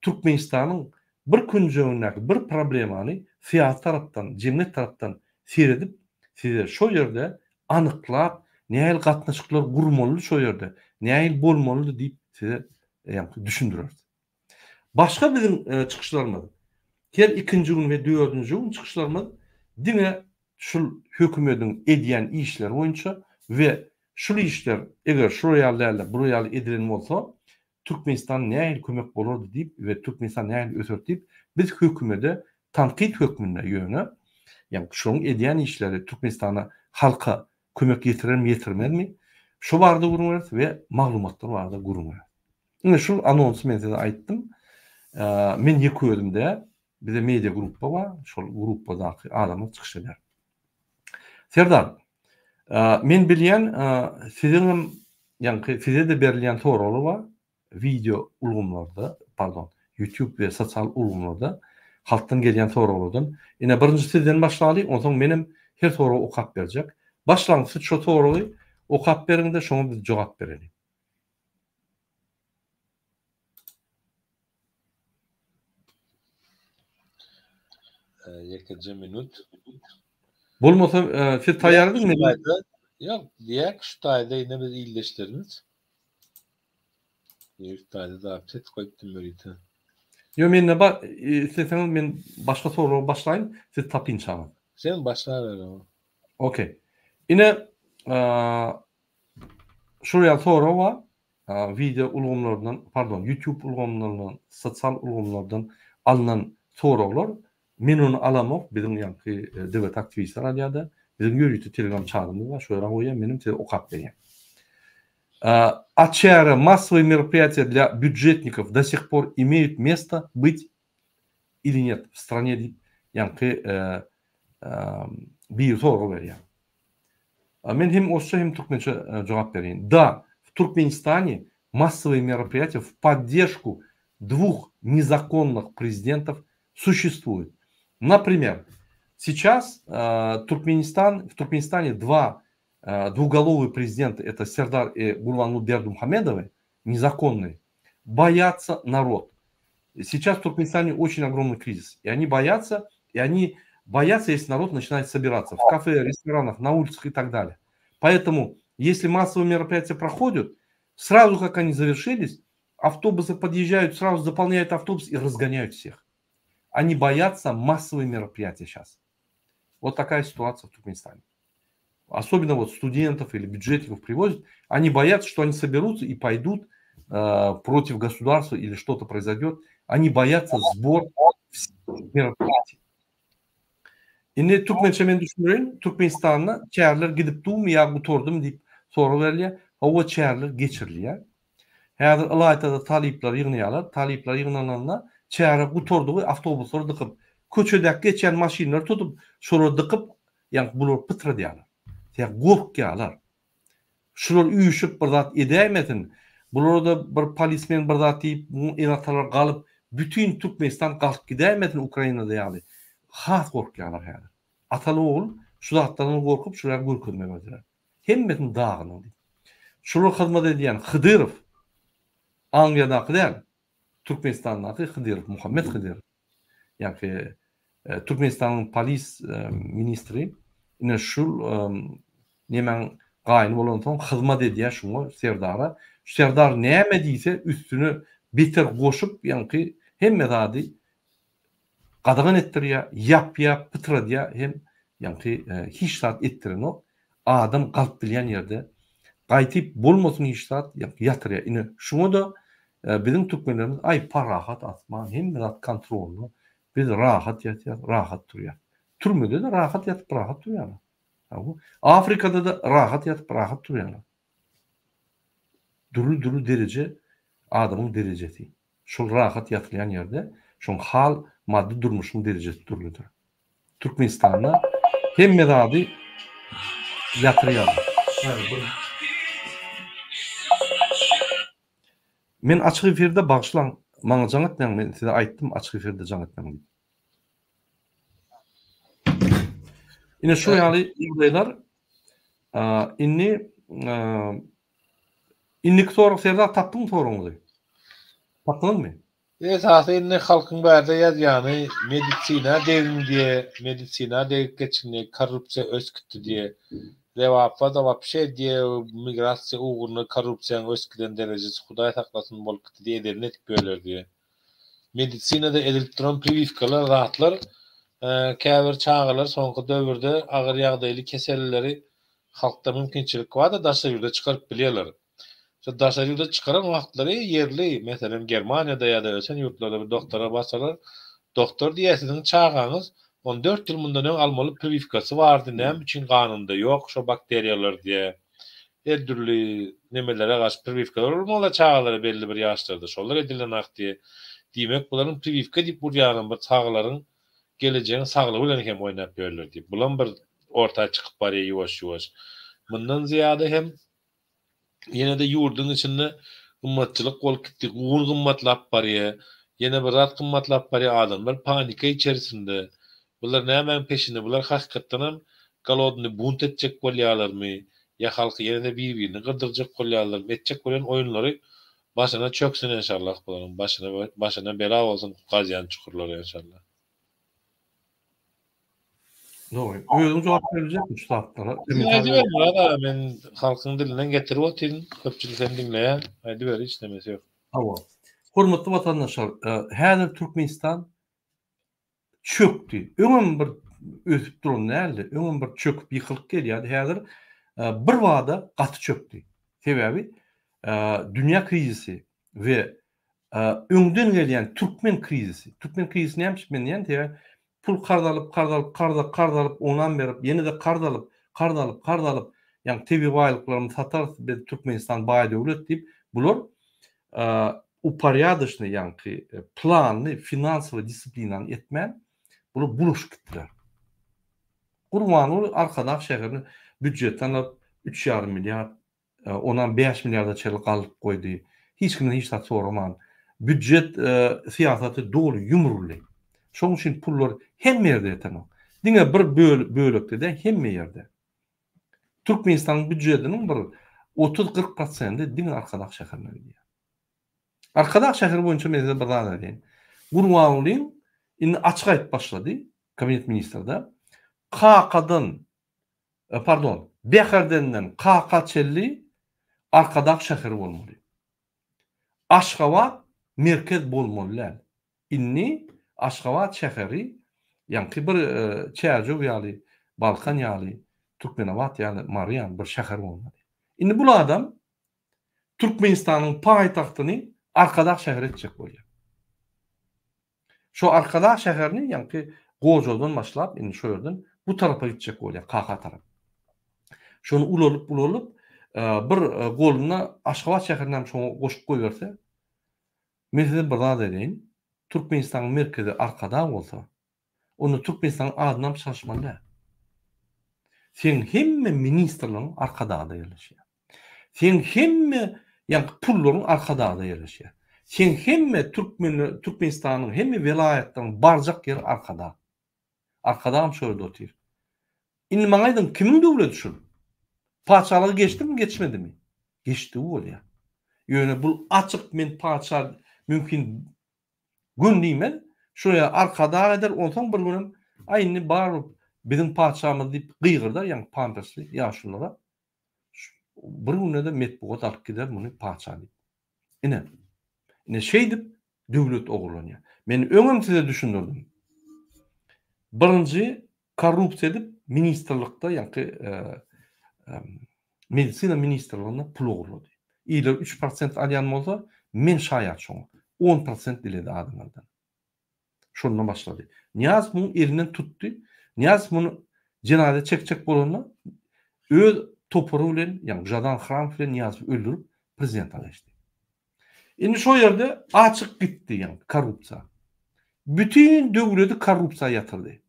Türkmenistanyň bir künjegindäki bir problemany syýasy tarapdan, jemgyýet tarapdan seredip, size şo ýerde anyklap, nähili gatnaşyklar gurmalydy şo ýerde, nähili bolmalydy diýip size ýaňky düşündireris. Başga biziň çykyşlarymyz, her ikinji gün we dördünji gün çykyşlarymyz diňe şul hökümediň edýän işleri boýunça we şul işler eger şular ýaly däl-de bular ýaly edilen bolsa, Türkmenistan nähili kömek bolardy diýip we Türkmenistan nähili öser diýip biz hökümede tankyt hökmünde ýöne ýagny şoň edýän işleri Türkmenistana halka kömek ýetirermi ýetirmezmi şo barada gürrüň bereris we maglumatlar barada gürrüň bereris. Ine şul anonsy men size aýtdym. Men ýeke özüm däl bize media gruppa bar şol gruppadaky adamlar çykyş eder. Serdar, men bilýän siziňem ýaňky size-de berilýän soraglar bar wideo ulgamlarda, pardon, YouTube we sosial ulgamlarda halkdan gelýän soraglardan. Ine birinji sizden başlaly, onsoň menem her soragy okap berjek. Başlaň siz şo soragy okap beriňde şoňa biz jogap bereli. Ýekeje minut. Bolmasa siz taýýar ediň men. Ýok, diýäk şu taýda ine biz ildeşlerimiz. Şu taýda zapis etip goýupdym ýörite. Ýok mende bar, isleseňiz men başga soragy başlaýyn, siz tapynçaňyz. Sen başlaber. Okey. Ine, şul ýaly sorag bar. Wideo ulgamlaryndan, pardon, YouTube ulgamlaryndan, sosial ulgamlardan alnan soraglar. Men ony alamok, biziň ýaňky döwlet aktiwistler alýar-da. Biziň ýörite Telegram çadymyz bar, şo ýere goýýar, menem size okap berýän. A çäre, massowые мероприятия для бюджетников до сих пор имеют место быть или нет в стране diýip, ýaňky biri sorag berýär. Men hem orsça hem türkmençe jogap bereýin. Da, w Turkmenistane massowые мероприятия в поддержку двух незаконных президентов существуют. Например, сейчас Туркменистан, в Туркменистане два двуголовые президента, это Сердар и Гурбангулы Бердымухамедовы, незаконные, боятся народ. Сейчас в Туркменистане очень огромный кризис. И они боятся, и они Боятся, если народ начинает собираться в кафе, ресторанах, на улицах и так далее. Поэтому, если массовые мероприятия проходят, сразу как они завершились, автобусы подъезжают, сразу заполняют автобус и разгоняют всех. Они боятся массовые мероприятия сейчас. Вот такая ситуация в Туркменистане. Особенно вот студентов или бюджетников привозят, они боятся, что они соберутся и пойдут э, против государства или что-то произойдет. Они боятся сбор мероприятий. Indi türkmençe men düşündireýin, Türkmenistanda çäreler gidip durmy ýa gutardymy diýip sorag berilýär. Hawa çäreler geçirilýär. Häzir ylaýta-da talyplar ýygnaýarlar. Talyplar ýygnananda çäre gutardygy awtobuslary dykyp, köçedäki geçýän maşynlary tutup, şolary dykyp, ýaňky bulary pytradýarlar. Sebäbi gorkýarlar. Şular üýşüp bir zat edäýmesin, bulara-da bir polismen bir zat diýip, muň ene-atalary galyp, bütin Türkmenistan galyp gidäýmesin Ukrainada ýaly. Has gorkýarlar häzir. Ataly-ogul şu zatlardan gorkup şulara görkezme berdiler. Hemmesini dagynyň diýip. Şulara hyzmat edýän Hydyrow, Angliýadaky däl, Türkmenistandaky Hydyrow, Muhammet Hydyrow. Ýagny Türkmenistanyň polis ministri ine şul nemäň gaýyny bolansoň hyzmat edýär şuňa serdara. Şu serdar näme diýse üstüne beter goşup ýaňky hemme zady gadagan etdirýär, ýapýar, pytradýar hem ýaňky hiç zat etdirenok. Adam galyp bilýän ýerde gaýtyp bolmasyn hiç zat ýatyrýar. Ine şuňa-da biziň türkmenlerimiz aý parahat asman hemme zat kontrolda biz rahat ýatýas rahat turýas. Türmede-de rahat ýatyp rahat turýarlar. Afrikada-da rahat ýatyp rahat turýarlar. Dürli-dürli dereje adamyň derejesi. Şol rahat ýatylýan ýerde şoň hal maddy durmuşyň derejesi dürlüdir. Türkmenistanda hemme zady ýatyrýarlar. Men açyk efirde bagyşlaň maňa jaň etmäň men size aýtdym açyk efirde jaň etmäň diýip. Ine şu ýaly ýagdaýlar indi indiki sorag Serdar tapdyňmy soragyňyzy? Tapdyňyzmy? Esasy indi halkyň bärde ýazýany medisina degiň diýe, medisina degip geçiň diýe, korrupsiýa ös gitdi diýe. Lebapda wapşe diýe migrasiýa ugrunda korrupsiýaň ös giden derejesi hudaý saklasyn bolup gitdi diýe edenini edip ýörler diýe. Medisinada edilip duran priwiwkalar zatlar käbir çagalar soňky döwürde agyr ýagdaýly kesellileri halkda mümkinçilik barda daşary ýurda çykaryp bilýärler. Şo daşary ýurda çykaran wagtlary ýerli, meselem, Germaniýada ýa-da ösen ýurtlarda bir doktora barsalar, doktor diýýär, siziň çagaňyz 14 ýyl mundan öň almaly priwiwkasy bardy, näme üçin ganynda ýok şo bakteriýalar diýýär. Her dürli nemelere garşy priwiwkalar urmaly çagalara belli bir ýaşlarda, şolar edilenak diýýär. Diýmek, bularyň priwiwka diýip urýanam bir çagalaryň gelejegiň saglygy bilen hem oýnap ýörler diýip. Bulam bir orta çykyp barýar ýuwaş-ýuwaş. Mundan zyýada hem Ýene-de ýurduň içinde gymmatçylyk bolup gitdi. Un gymmatlap barýar. Ýene bir zat gymmatlap barýar. Adamlar panika içerisinde. Bular nämäň peşinde? Bular hakykatdanam golodnyý bunt etjek bolýarlarmy? Ýa halky ýene-de bir-birini gyrdyrjak bolýarlarmy? Etjek bolýan oýunlary başyna çöksün enşallah bularyň. Başyna başyna bela bolsun gazýan çukurlary enşallah. Dogry. Özüň jogap berjekmi şu zatlara? Aýdyber Myrat aga men halkyň dilinden getirip otyryn. Köpçülik seni diňleýär. Aýdyber hiç nemesi ýok. Hawa. Hormatly watandaşlar, häzir Türkmenistan çökdi. Öňem bir ösüp duran däldi. Öňem bir çöküp ýykylyp gelýärdi. Häzir bir bada gaty çökdi. Sebäbi dünýä krizisi we öňden gelýän türkmen krizisi. Türkmen krizisi näme üçin men diýýän? Sebäbi Pul karz alyp, karz alyp, karz karz alyp, onam berip, ýene-de karz alyp, karz alyp, karz alyp, ýagny tebigy baýlyklarymyzy satarys, biz Türkmenistan baý döwlet diýip, bular uporýadoçnyý, ýagny planly finansowy disiplinany etmän, bular bulaşyp gitdiler. Gurbanguly Arkadag şäherini býujetden alyp, üç ýarym milliard Onam 5 milliarda çenli galdyryp goýdy. Hiç kimden hiç zat soraman. Býujet syýasaty doly ýumruldy. Şonuň üçin pullar hemme ýerde ýetenok. Diňe bir bölekde däl, hemme ýerde. Türkmenistanyň býujetiniň bir 30-40 prosendi diňe Arkadag şäherine gidýär. Arkadag şäheri boýunça men size bir zat aýdaýyn. Gurbangulyň indi açyk aýdyp başlady. Kabinet ministrde Kakadan pardon, Bäherdenden Kaka çenli Arkadag şäheri bolmaly. Aşgabat merkez bolmaly däl. Indi Aşgabat şäheri ýaňky bir Çärjew ýaly, Balkan ýaly, Türkmenabat ýaly, Mary ýaly bir şäher bolmaly. Indi bul adam Türkmenistanyň paýtagtyny Arkadag şäheri etjek bolýar. Şo Arkadag şäherini ýaňky Gojadan başlap indi şo ýerden bu tarapa gitjek bolýar, Kaka tarap. Şony ulalyp ulalyp bir goluna Aşgabat şäherini hem şoňa goşup goýberse, men size bir zat aýdaýyn, Türkmenistanyň merkezi Arkadag bolsa, onda Türkmenistanyň adynam çalyşmaly däl. Seň hemme ministrligiň Arkadagda ýerleşýär. Seň hemme ýaňky pullaryň Arkadagda ýerleşýär. Seň hemme türkmenler Türkmenistanyň hemme welaýatlaryň barjak ýeri Arkadag. Arkadagam şo ýerde otyr. Indi maňa aýdyň kimiň döwleti şul? Patyşalygy geçdimi geçmedimi? Geçdigi bolýar. Ýöne bul açyk men patyşa mümkin Gün diýmez, şuraya Arkadag eder, onsoň bir günem, aý indi bar biziň patyşamyz diýip gygyrdar ýaňky pampersli ýaşululara. Bir günde-de metbugat alyp gider muny patyşa diýip. Ine. Ine şeýdip döwlet ogurlanýar. Men öňem size düşündirdim. Birinji korrupsiýa edip ministrlikde ýaňky medisina ministrliginde pul ogurlady. Iller 3 prosent alýan bolsa, men şaýat şoňa. 10 prosent diledi adamlardan. Şondan başlady. Nyýazow muň elinden tutdy. Nyýazow muny jenaza çekjek bolanda öz topary bilen, ýagny Žadan Hramow bilen Nyýazowy öldürip prezident geçdi. Indi şo ýerde açyk gitdi ýagny korrupsiýa. Bütin döwleti korrupsiýa ýatyrdy.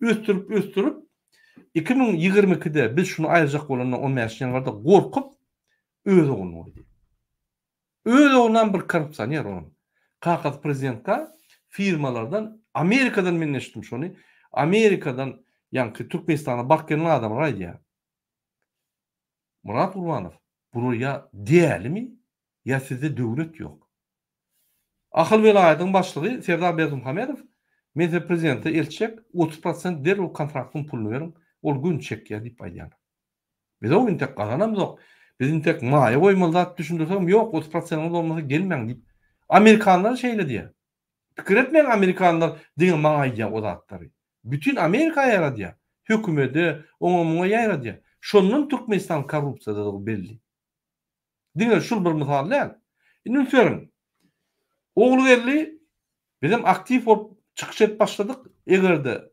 Ösdürip ösdürip 2022-de biz şuny aýyrjak bolanda 15 ýanwarda gorkup öz ogluny goýdy. Öz oglunam bir korrupsioner onuň. Kakasy prezidentka firmalardan Amerikadan men eşitdim şony. Amerikadan ýaňky Türkmenistana baryp gelen adamlar aýdýar. Myrat Gurbanow, bular ýa dälimi, ýa sizde döwlet ýok. Ahal welaýatynyň başlygy Serdar Berdimuhamedow, Men size prezidente eltjek, 30 prosent derrew kontraktyň puluny beriň, ol gün çekýär diýip aýdýarlar. Biz o intek gazanamzok. Biz intek maýa goýmaly zat düşündirsegem ýok, 30 prosentiňiz bolmasa gelmäň diýip. Amerikanlar şeýle diýýär. Pikir etmäň amerikanlar diňe maňa aýdýar o zatlary. Bütin Amerika ýaradýar. Hökümede, oňa muňa ýaradýar. Şondan Türkmenistan korrupsiýadadygy belli. Diňe şul bir mysal däl. Indi üns beriň. Ogulgeldi bizem aktiw bolup çykyş edip başladyk. Egerde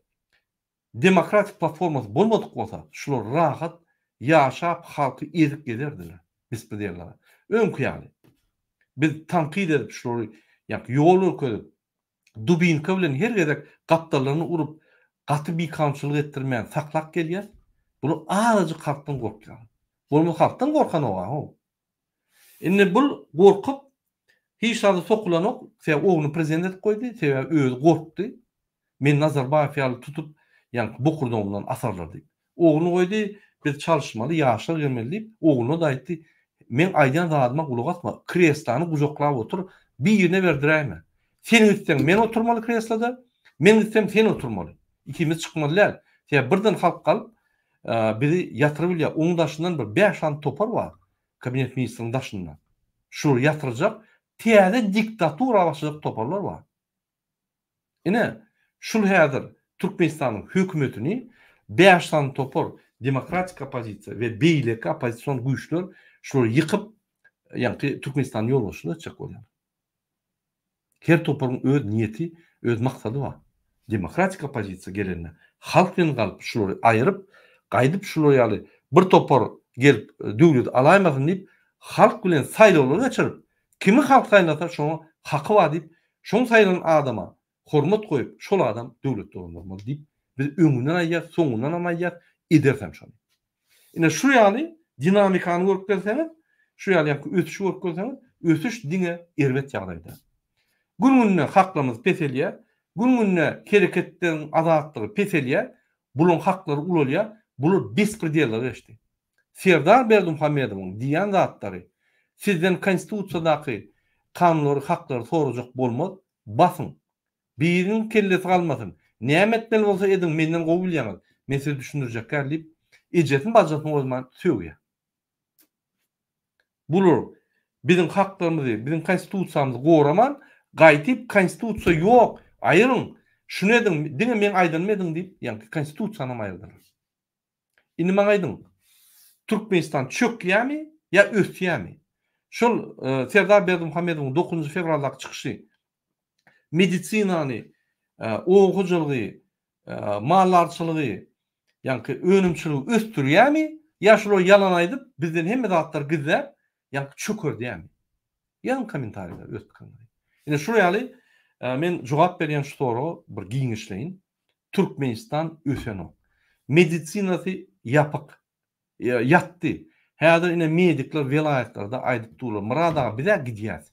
demokratik platformasy bolmadyk bolsa, şular rahat ýaşap halky ezip gezerdiler. Bespredellara. Öňki ýaly. Biz tankyt edip şulary ýa ýol görkezip dubinka bilen her gezek gapdallaryny urup, gaty bikanunçylyk etdirmän saklap gelýär. Bular azajyk halkdan gorkýarlar. Bolmasa halkdan gorkanoga how. Indi bul gorkup hiç zada sokulanok, sebäbi ogluny prezident edip goýdy, sebäbi özi gorkdy. Men Nazarbaýew ýaly tutup, ýaňky bokurdagymdan asarlar diýip. Ogluny goýdy, biz çalyşmaly, ýaşlar gelmeli diýip, ogluna-da aýtdy, Meň aýdýan zadyma gulak asma, kreslany gujaklap otur, birine berdiräýme. Sen gitseň, men oturmaly kresloda, men gitsem, sen oturmaly. Ikimiz çykmaly däl. Sebäbi birden halk galyp, bizi ýatyryp bilýär. Onuň daşyndan bir bäş sany topar bar, kabinet ministriniň daşynda. Şulary ýatyrjak, täze diktatura başlajak toparlar bar. Ine, şul häzir Türkmenistanyň hökümetini bäş sany topar, demokratik oppozisiýa we beýleki oppozision güýçler şulary ýykyp, ýaňky Türkmenistanyň ýolbaşçylyk etjek bolýar. Her toparyň öz niýeti, öz maksady bar. Demokratik oppozisiýa gelende halk bilen galyp şulary aýyryp, gaýdyp şular ýaly bir topar gelip döwleti alaýmasyn diýip, halk bilen saýlawlar geçirip, Kimi halk saýlasa şoňa haky bar diýip, şoň saýlan adama hormat goýup, şol adam döwlet dolandyrmaly diýip, biz öňünden aýdýas, soňundanam aýdýas, edersem şony. Ine şu ýaly dinamikany görüp gelseňiz, şu ýaly ýaňky ösüşi görüp gelseňiz, ösüş diňe erbet ýagdaýda. Gün-günde haklarymyz peselýär, gün-günde hereketleriň azatlygy peselýär, bularyň haklary ulalýar, bular bespredella geçdi. Serdar Berdimuhamedowyň diýýän zatlary sizden konstitusiýadaky kanunlary haklary sorajak bolmaz basyň biriniň kellesi galmasyn. Näme etmeli bolsa ediň, menden gowy bilýäňiz. Men size düşündirjekgär diýip, ejesini bajasyny goýman sögýär. Bular biziň haklarymyzy, biziň konstitusiýamyzy goraman, gaýtyp konstitusiýa ýok, aýyryň, şuny ediň, diňe meň aýdanymy ediň diýip, ýaňky konstitusiýanam aýyrdylar. Indi maňa aýdyň, Türkmenistan çökýärmi ýa ösýärmi? Şol Serdar Berdimuhamedowyň dokuzynjy fewraldaky çykyşy medisinany, oba hojalygy, maldarçylygy, ýaňky önümçiligi ösdürýärmi ýa şular ýalan aýdyp, bizden hemme zatlary gizläp, ýaňky çökerdýärmi? Ýazyň kommentariýada öz pikiriňizi. Ine şular ýaly men jogap berýän şu soraga bir giňişleýin. Türkmenistan ösenok. Medisinasy ýapyk. Ýatdy. Häzir ine medikler welaýatlarda aýdyp durlar. Myrat aga biz-ä gidýäs.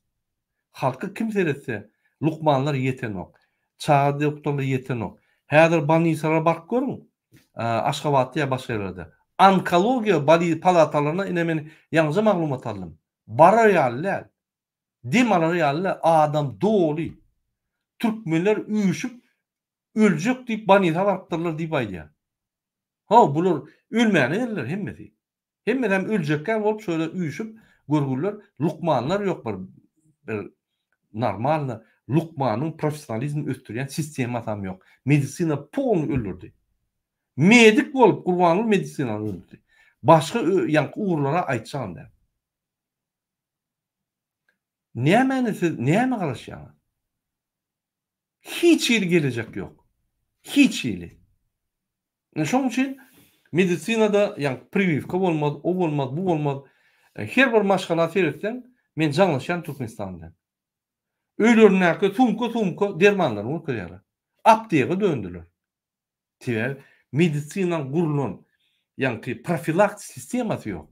Halka kim seretse, lukmanlar ýetenok. Çaga doktorlar ýetenok. Häzir bolnisalara baryp görüň. Aşgabatda ýa başga ýerlerde. Onkologiýa palatalaryna ine men ýaňyja maglumat aldym. Barar ýaly däl. Dem alar ýaly däl. Adam doly. Türkmenler üýşüp öljek diýip bolnisa barypdyrlar diýip aýdýar. Haw, bular ölmäne geldiler hemmesi. Hemmesem öljekkä bolup şöyle üýşüp görgüliler, lukmanlar ýok bir bir normalny lukmanyň professionalizmini ösdürýän sistemasam ýok. Medisina polny öldürdi. Medik bolup Gurbanguly medisinany öldürdi. Başga ýaňky ugurlara aýtjagam däl. Nämäni siz näme garaşýaňyz? Hiç hili gelejek ýok. Hiç hili. Ine şoň üçin medisinada ýaňky priwiwka bolmaz, o bolmaz, bu bolmaz. Her bir maşgala seretseň, men jaňlaşýan Türkmenistan bilen. Öýlerindäki sumka-sumka dermanlaryny görkezýärler. Aptega döndüler. Sebäbi medisinaň gurlan ýaňky profilaktik sistemasy ýok.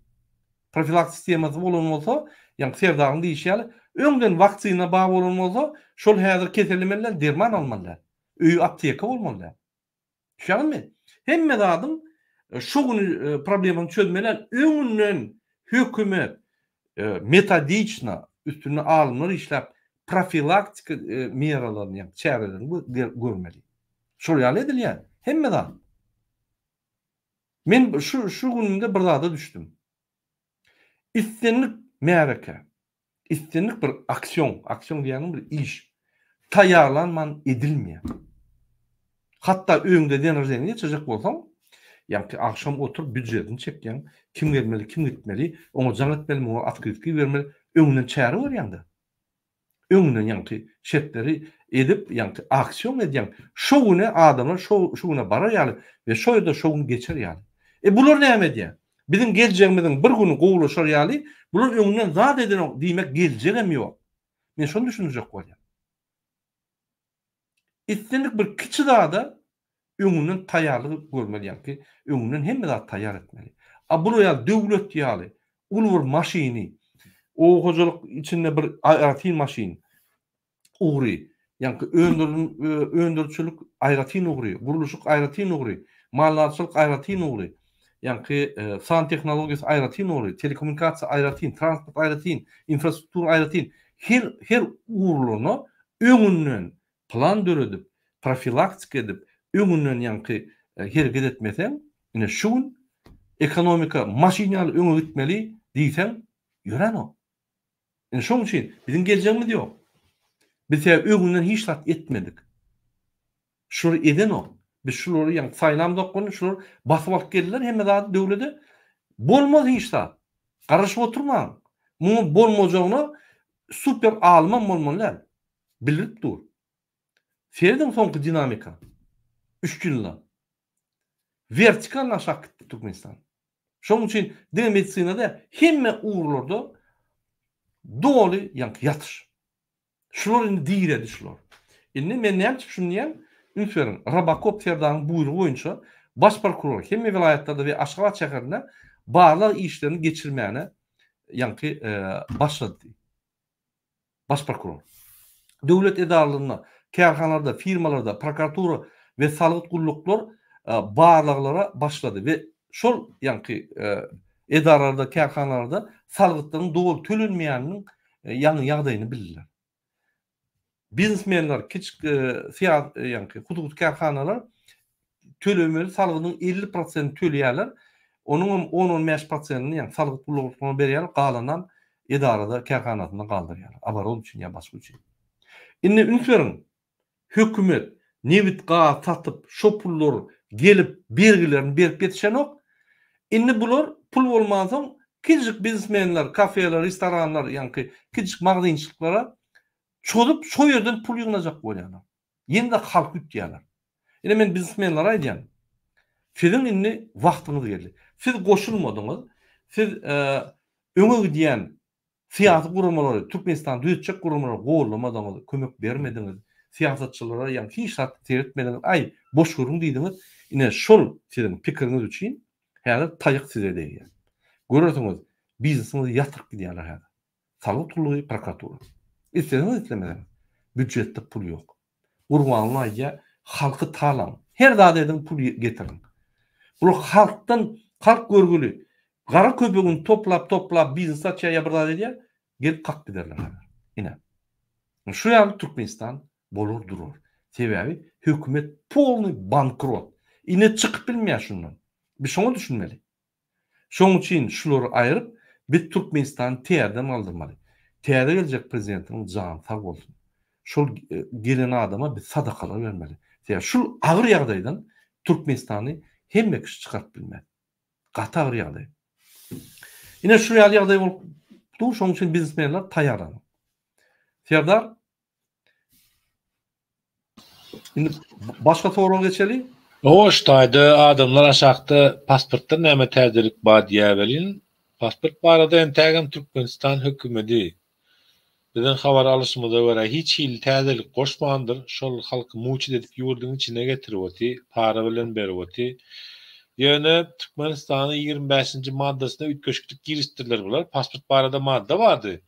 Profilaktik sistemasy bolan bolsa, ýaňky Serdaryň diýişi ýaly, öňden waksina bar bolan bolsa, şol häzir kesellemeli däl, derman almaly däl. Öýi apteka bolmaly däl. Düşýäňizmi? Hemme zadyň şu güni problemany çözmeli däl, öňünden hökümet metodiçno üstünde alymlar işläp profilaktika meralaryny, ýagny çärelerini görmeli. Şol ýaly edilýär. Hemme zat. Men şu şu günümde bir zada düşdüm. Islendik märeke, islendik bir aksion, aksion diýýänim bir iş taýýarlanman edilmeýär. Hatda öýüňde den rejeni geçirjek bolsaň, ýaňky agşam oturyp býujetini çekýäň, kim gelmeli, kim gitmeli, oňa jaň etmeli, muňa otkrytka ibermeli, öňünden çäre görýäň-de. Öňünden ýaňky şertleri edip, ýaňky aksion edýäň. Şo güne adamlar şo şu güne barar ýaly we şo ýerde şo gün geçer ýaly. E bular näme edýär? Biziň geljegimiziň bir güni gowulaşar ýaly, bular öňünden zat edenok, diýmek geljegem ýok. Men şony düşündirjek bolýan. Islendik bir kiçi zada öňünden taýýarlyk görmeli ýaňky öňünden hemme zat taýýar etmeli. A bular ýaly döwlet ýaly uly bir maşyny oba hojalyk içinde bir aýratyn maşyn ugry ýaňky öndürijilik aýratyn ugry, gurluşyk aýratyn ugry, maldarçylyk aýratyn ugry, ýaňky san tehnologiýasy aýratyn ugry, telekommunikasiýa aýratyn, transport aýratyn, infrastruktura aýratyn her her ugurlaryna öňünden plan döredip, profilaktika edip, öňünden ýaňky hereket etmeseň, ine şu gün ekonomika maşyn ýaly öňe gitmeli diýseň, ýöränok. Ine şoň üçin biziň geljegimiz ýok. Biz sebäbi öňünden hiç zat etmedik. Şulary edenok. Biz şulary ýaňky saýlamzok welin şular basyp alyp geldiler hemme zady döwlede. Bolmaz hiç zat. Garaşyp oturmaň. Muňa bolmajagyna super alymam bolmaly däl. Bildirip dur. Serediň soňky dinamika. Üç ýylda. Wertikal aşak gitdi Türkmenistan. Şonuň üçin diňe medisina däl, hemme ugurlarda doly ýaňky ýatyş. Şular indi diredi şular. Indi men näme üçin şuny diýýän? Üns beriň, Robokop Serdaryň buýrugy boýunça baş prokuror hemme welaýatlarda we Aşgabat şäherinde barlag işlerini geçirmäne ýaňky başlady. Baş prokuror. Döwlet edaralarynda, kärhanalarda, firmalarda, prokuratura we salgyt gulluklar barlaglara başlady we şol ýaňky edaralarda, kärhanalarda salgytlaryň doly tölenmeýäniniň ýagny ýagdaýyny bildiler. Biznesmenler, kiçik syýasy, ýaňky hususy kärhanalar tölemeli salgydyň 50 prosentini töleýärler. Onuň hem 10-15 prosentini ýagny salgyt gullugyna berýärler, galanam edarada, kärhanasynda galdyrýarlar. Oborot üçin ýa başga üçin. Indi üns beriň, hökümet nebit gaz satyp şo pullar gelip bergilerini berip ýetişenok. Indi bular pul bolmansoň kiçijik biznesmenler, kafeler, restoranlar ýaňky kiçijik magazynçylyklara çozup şo ýerden pul ýygnajak bolýarlar. Ýene-de halky ütýärler. Ine men biznesmenlere aýdýan. Siziň indi wagtyňyz geldi. Siz goşulmadyňyz. Siz öňe gidýän Syýasy guramalary, Türkmenistany düzetjek guramalary gollamadyňyz, kömek bermediňiz, syýasatçylara ýa hiç zat seretmediňiz, aý, boş gürrüň diýdiňiz, ine şol siziň pikiriňiz üçin häzir taýak size degýär. Görersiňiz, biznesiňizi ýatyryp gidýärler häzir. Salgyt gullugy, prokuratura. Isleseňiz islemeseňiz, býujetde pul ýok. Gurbanguly aýdýar, halky talaň, her zat ediň pul getiriň. Bular halkdan, halk görgüli, gara köpegini toplap toplap biznes açýar ýa bir zat edýär, gelip kakyp giderler häzir. Ine. Şu ýaly Türkmenistan bolar durar. Sebäbi hökümet polny bankrot. Ine çykyp bilmeýär şundan. Biz şoňa düşünmeli. Şoň üçin şulary aýryp biz Türkmenistany täzeden galdyrmaly. Täze geljek prezidentimiň jany sag bolsun. Şol gelen adama biz sadakalar bermeli. Sebäbi şul agyr ýagdaýdan Türkmenistany hemme kişi çykaryp bilmez. Gaty agyr ýagdaý. Ine şu ýaly ýagdaý bolup dur, şoň üçin biznesmenler taýýarlanyň. Serdar Indi başga soraga geçeli. Hawa şu taýda adamlar aşakda pasportda näme täzelik bar diýýär welin, pasport barada entägem Türkmenistan hökümedi biziň habar alyşymyza görä hiç hili täzelik goşmandyr, şol halky muçit edip ýurduň içine getirip oty, para bilen berip oty. Ýöne Türkmenistanyň 25-nji maddasyna üýtgeşiklik girizipdirler bular, pasport barada madda bardy.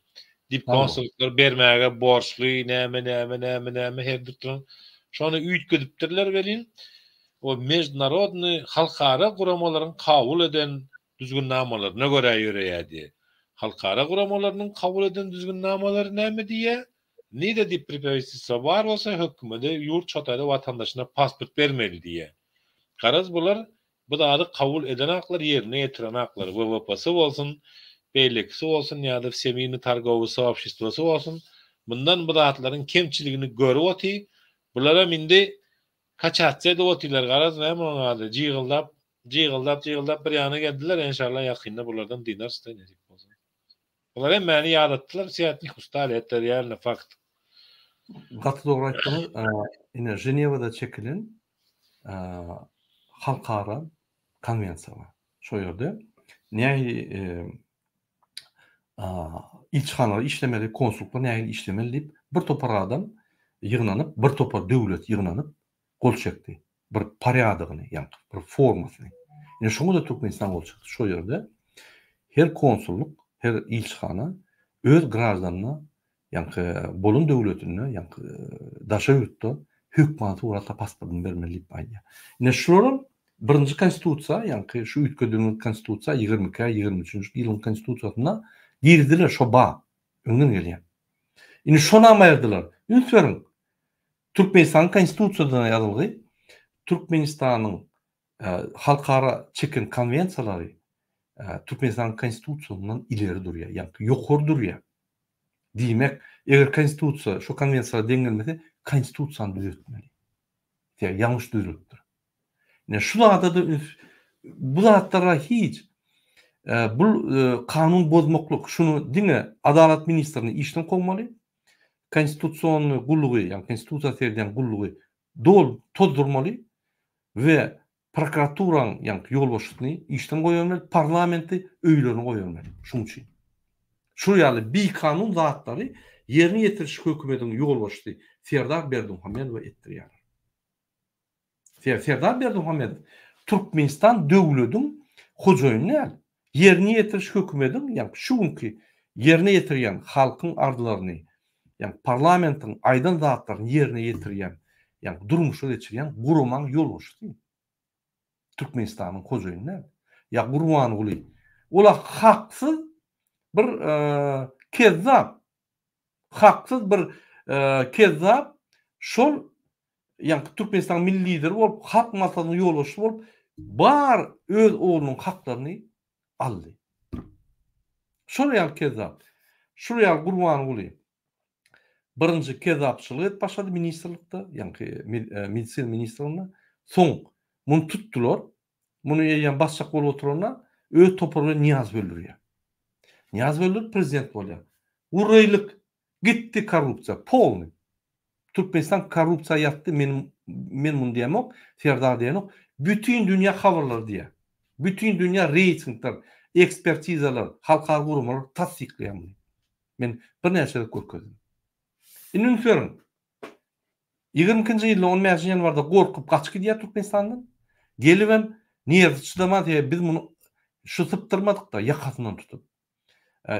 Diýip konsullyklar bermäge borçly näme näme näme näme her dürtüň şony üýtgedipdirler welin o mežnarodnyý halkara guramalaryň kabul eden düzgünnamalaryna görä ýöreýär diýe. Halkara guramalarynyň kabul eden düzgünnamalary näme diýýär? Nirede diýip preprawitilstwo bar bolsa hökümede ýurt şo taýda watandaşyna pasport bermeli diýýär. Garaz bular Bu zady kabul edenaklar ýerine ýetirenaklar, WWP-sy bolsun, beýlekisi bolsun ýa-da Wsemirnyý torgowyý soobşestwosy bolsun, mundan bu zatlaryň kemçiligini görüp oty, bularam indi kaçatsiýa edip otyrlar, garaz näme onuň ady, jygyldap, jygyldap, jygyldap bir ýana geldiler, enşalla ýakynda bulardan dynarys-da nesip bolsa. Bular hemmäni ýadatdylar, wse ot nich ustali, eto realno fakt. Gaty dogry aýtdyňyz. Ine Ženewada çekilen halkara konwensiýa bar. Şo ýerde nähili ilçihanalar işlemeli, konsullyklar nähili işlemeli diýip bir topar adam ýygnanyp, bir topar döwlet ýygnanyp gol çekdi. Bir porýadygyny, ýagny bir formasyny. Ine şoňa-da Türkmenistan gol çekdi. Şo ýerde her konsullyk, her ilçihana öz graždanyna ýaňky bolan döwletinde, ýaňky daşary ýurtda hökmany suratda pasportyny bermeli diýip aýdýar. Ine şularam birinji konstitusiýa, ýaňky şu üýtgedilen konstitusiýa 22-ä 23-nji ýylyň konstitusiýasynda girizdiler şo ba öňden gelýän. Indi şonam aýyrdylar. Üns beriň. Türkmenistanyň konstitusiýasynda ýazylgy Türkmenistanyň halkara çeken konwensiýalary Türkmenistanyň konstitusiýasyndan ileri durýar, ýagny ýokary durýar. Diýmek, eger konstitusiýa şu konwensiýalara deň gelmese, konstitusiýany düzetmeli. Sebäbi ýalňyş düzülipdir. Ine şu zada-da üns bu zatlara hiç bu kanun bozmaklyk şuny diňe Adalat ministrini işden kowmaly, konstitusionnyý gullugy, ýagny konstitusiýa seredýän gullugy doly tozdurmaly we prokuraturaň ýaňky ýolbaşçysyny işden goýbermeli, parlamenti öýlerine goýbermeli şuň üçin. Şul ýaly bikanun zatlary ýerine ýetiriş hökümediň ýolbaşçysy Serdar Berdimuhamedowa etdirýärler. Serdar Berdimuhamedow Türkmenistan döwlediň hojaýyny däl. Ýerine ýetiriş hökümediň, ýagny şu günki ýerine ýetirýän halkyň arzlaryny, ýagny parlamentiň aýdan zatlaryny ýerine ýetirýän, ýagny durmuşa geçirýän guramaň ýolbaşçysy. Türkmenistanyň hojaýyny däl. Ýa Gurbanguly. Ol-a haksyz bir kezzap. Haksyz bir. kezzap şol ýaňky Türkmenistanyň milli lideri bolup, Halk Maslahatynyň ýolbaşçysy bolup, bar öz oglunyň haklaryny aldy. Şol ýaly kezzap. Şul ýaly Gurbanguly birinji kezzapçylyk edip başlady ministrlikde, ýaňky medisina ministrliginde. Soň muny tutdular. Muny eýýäm basjak bolup oturanda öz topary bilen Nyýazowy öldürýär. Nyýazowy öldürip prezident bolýar. Gurreýlik gitdi korrupsiýa polny. Türkmenistan korrupsiýa ýatdy men men muny diýemok, Serdar diýenok. Bütin dünýä habarlary diýýär. Bütin dünýä reýtingler, ekspertizalar, halkara guramalar tassyklaýar muny. Men birnäçe gezek görkezdim. Indi üns beriň. 22-nji ýylda 15 ýanwarda gorkup gaçyp gidýär Türkmenistandan. Gelibem nerwi çydaman sebäbi biz muny şu sypdyrmadyk-da ýakasyndan tutup.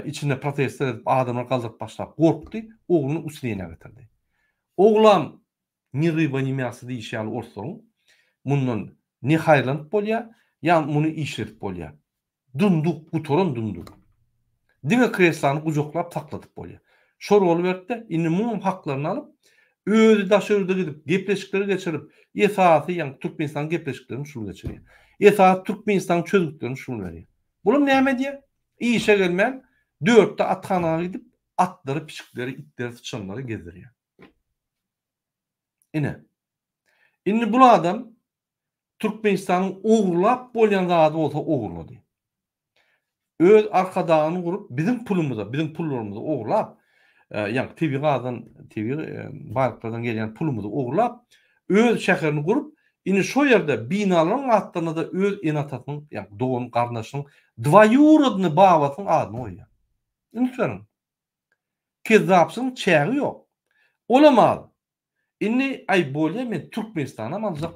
Içinde protestler edip adamlar galdyryp başlap gorkdy, ogluny usileniýä getirdi. Oglam ni ryba ni myasa diýişi ýaly orslaryň mundan ne haýyrlanyp bolýar, ýa muny işledip bolýar. Dunduk, gutaran dunduk. Diňe kreslany gujaklap sakladyp bolýar. Şor boluberdi-de, indi muňam haklaryny alyp, özi daşary ýurda gidip, gepleşikleri geçirip, esasy ýaňky Türkmenistanyň gepleşiklerini şul geçirýär. Esasy Türkmenistanyň çözgütlerini şul berýär. Bulam näme edýär? Işe gelmän, dörtde athana gidip, atlary, pişikleri, itleri, syçanlary gezdirýär. Ine. Indi bul adam Türkmenistanyň ogurlap bolýan zady bolsa ogurlady. Öz arkadagyny gurup biziň pulumyza, biziň pullarymyzy ogurlap, ýagny tebigy gazdan, tebigy baýlyklardan gelýän pulumyzy ogurlap, öz şäherini gurup, indi şo ýerde binalaryň atlaryna-da öz ene-atasynyň, ýagny dogan garyndaşynyň dwoýurodnyý babasynyň adyny goýýar. Üns beriň. Kezzapçylygyň çägi ýok. Olam az. Indi aý bolýa men Türkmenistanam aljak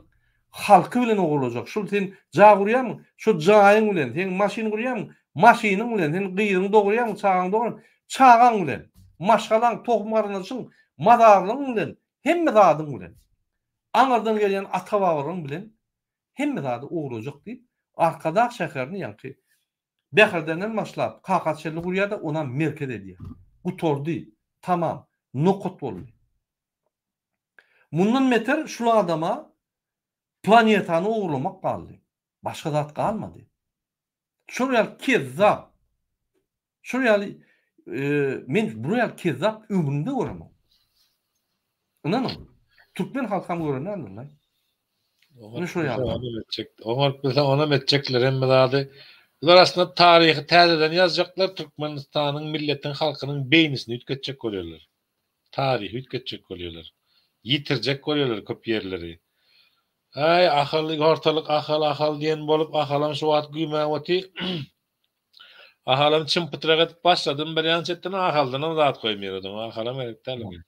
halky bilen ogurlajak şul sen jaý gurýamyň şo jaýyň bilen sen maşyn gurýamyň maşynyň bilen sen gyzyňy dogurýamyň çagaňy dogurýamyň çagaň bilen maşgalaň tohum garyndaşyň mazarlygyň bilen hemme zadyň bilen aňyrdan gelýän ata babalaryň bilen hemme zady ogurlajak diýip Arkadag şäherini ýaňky Bäherdenden başlap Kaka çenli gurýar-da onam merkez edýär. Gutardy. Tamam. Nokat boldy. Mundan beter şul adama planetany ogurlamak galdy. Başga zat galmady. Şol ýaly kezzap. Şol ýaly men bular ýaly kezzap ömrümde göremok. Ynanyň. Türkmen halkam gören däldir-laý. Ine şol ýaly. Oňaryp bilseň onam etjekler hemme zady. Bular aslynda taryhy täzeden ýazjaklar Türkmenistanyň milletiň halkynyň beýnisini üýtgetjek bolýarlar. Taryhy üýtgetjek bolýarlar. Ýitirjek bolýarlar köp ýerleri. Äý Ahal ortalyk Ahal Ahal diýen bolup Ahalam şu wagt güýmäp oty. Ahalam çym-pytrak edip başladym bir ýan çetden Ahaldanam zat goýmaýar oduň Ahalam gerek däl oňa.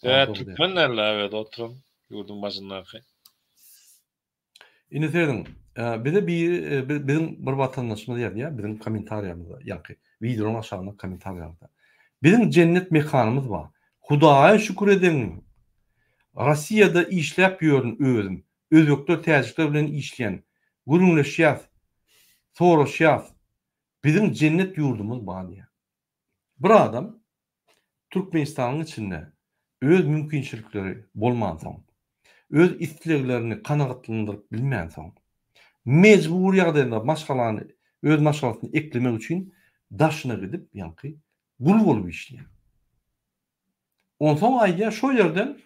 Sebäbi türkmen däl-ä özi oturan ýurduň başyndaky. Indi serediň, bize biri biziň bir watandaşymyz ýazýar, biziň kommentariýamyzda, ýaňky wideonyň aşagynda kommentariýa ýazdy. Biziň jennet mekanymyz bar. Hudaýa şükür edeň. Rossiýada işläp ýörün özüm. Özbekler, täjikler bilen işleýän. Gürrüňleşýäs. Soraşýas. Biziň jennet ýurdumyz bar diýýär. Bir adam Türkmenistanyň içinde öz mümkinçilikleri bolmansoň, öz isleglerini kanagatlandyryp bilmänsoň, mejbury ýagdaýda maşgalany, öz maşgalasyny eklemek üçin daşyna gidip, ýaňky gul bolup işleýär. Onsoň aýdýar, şo ýerden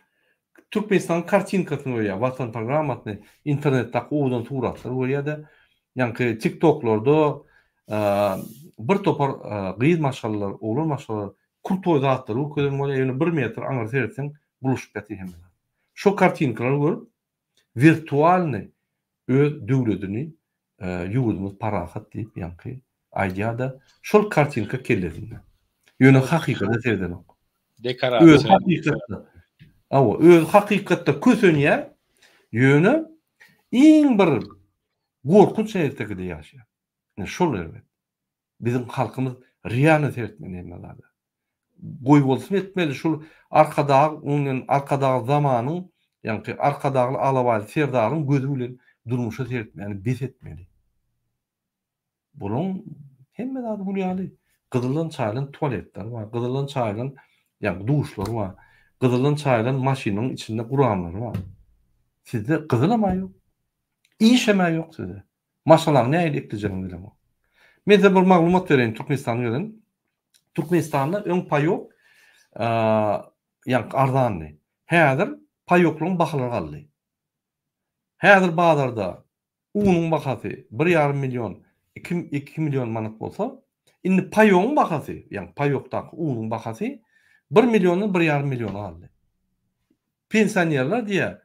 Türkmenistanyň kartinkasyny görýär, Watan programmasyny, internetdäki owadan suratlary görýär-de, ýaňky TikToklarda bir topar gyz maşgalalar, oglan maşgalalar krutoý zatlary görkezen bolýar, ýöne bir metr aňyr seretseň bulaşyp ýatyr hemme zat. Şo kartinkalary görüp, wirtualnyý öz döwledini ýurdumyz parahat diýip ýaňky aýdýar-da, şol kartinka kellesinde. Ýöne hakykata seredenok. Dekorasiýa. Öz hakykatda. Hawa, öz hakykatda kösenýär. Ýöne iň bir gorkunç ertekide ýaşaýar. Ine şol erbet. Biziň halkymyz realno seretmeli hemme zada. Goýbolsun etmeli şul Arkadag öňden Arkadag zamanyň ýaňky Arkadagly Alabaýly Serdaryň gözi bilen durmuşa seretmäni bes etmeli. Bulaň hemme zady gül ýaly. Gyzyldan çaýylan tualetler bar, gyzyldan çaýylan ýaňky duşlar bar. Gyzyldan çaýylan maşynyň içinde guranlary bar. Sizde gyzylam-a ýok. Işem-ä ýok sizde. Maşgalaňy nähili eklejegiňi bileňok. Men size bir maglumat bereýin Türkmenistana gelen. Türkmenistanda öň paýok ýaňky arzandy. Häzir paýoklygyň bahalary galdy. Häzir bazarda unuň bahasy bir ýarym million, iki million manat bolsa, indi paýogyň bahasy, ýagny paýokdaky unuň bahasy bir milliondan bir ýarym milliona galdy. Pensionerler diýýär,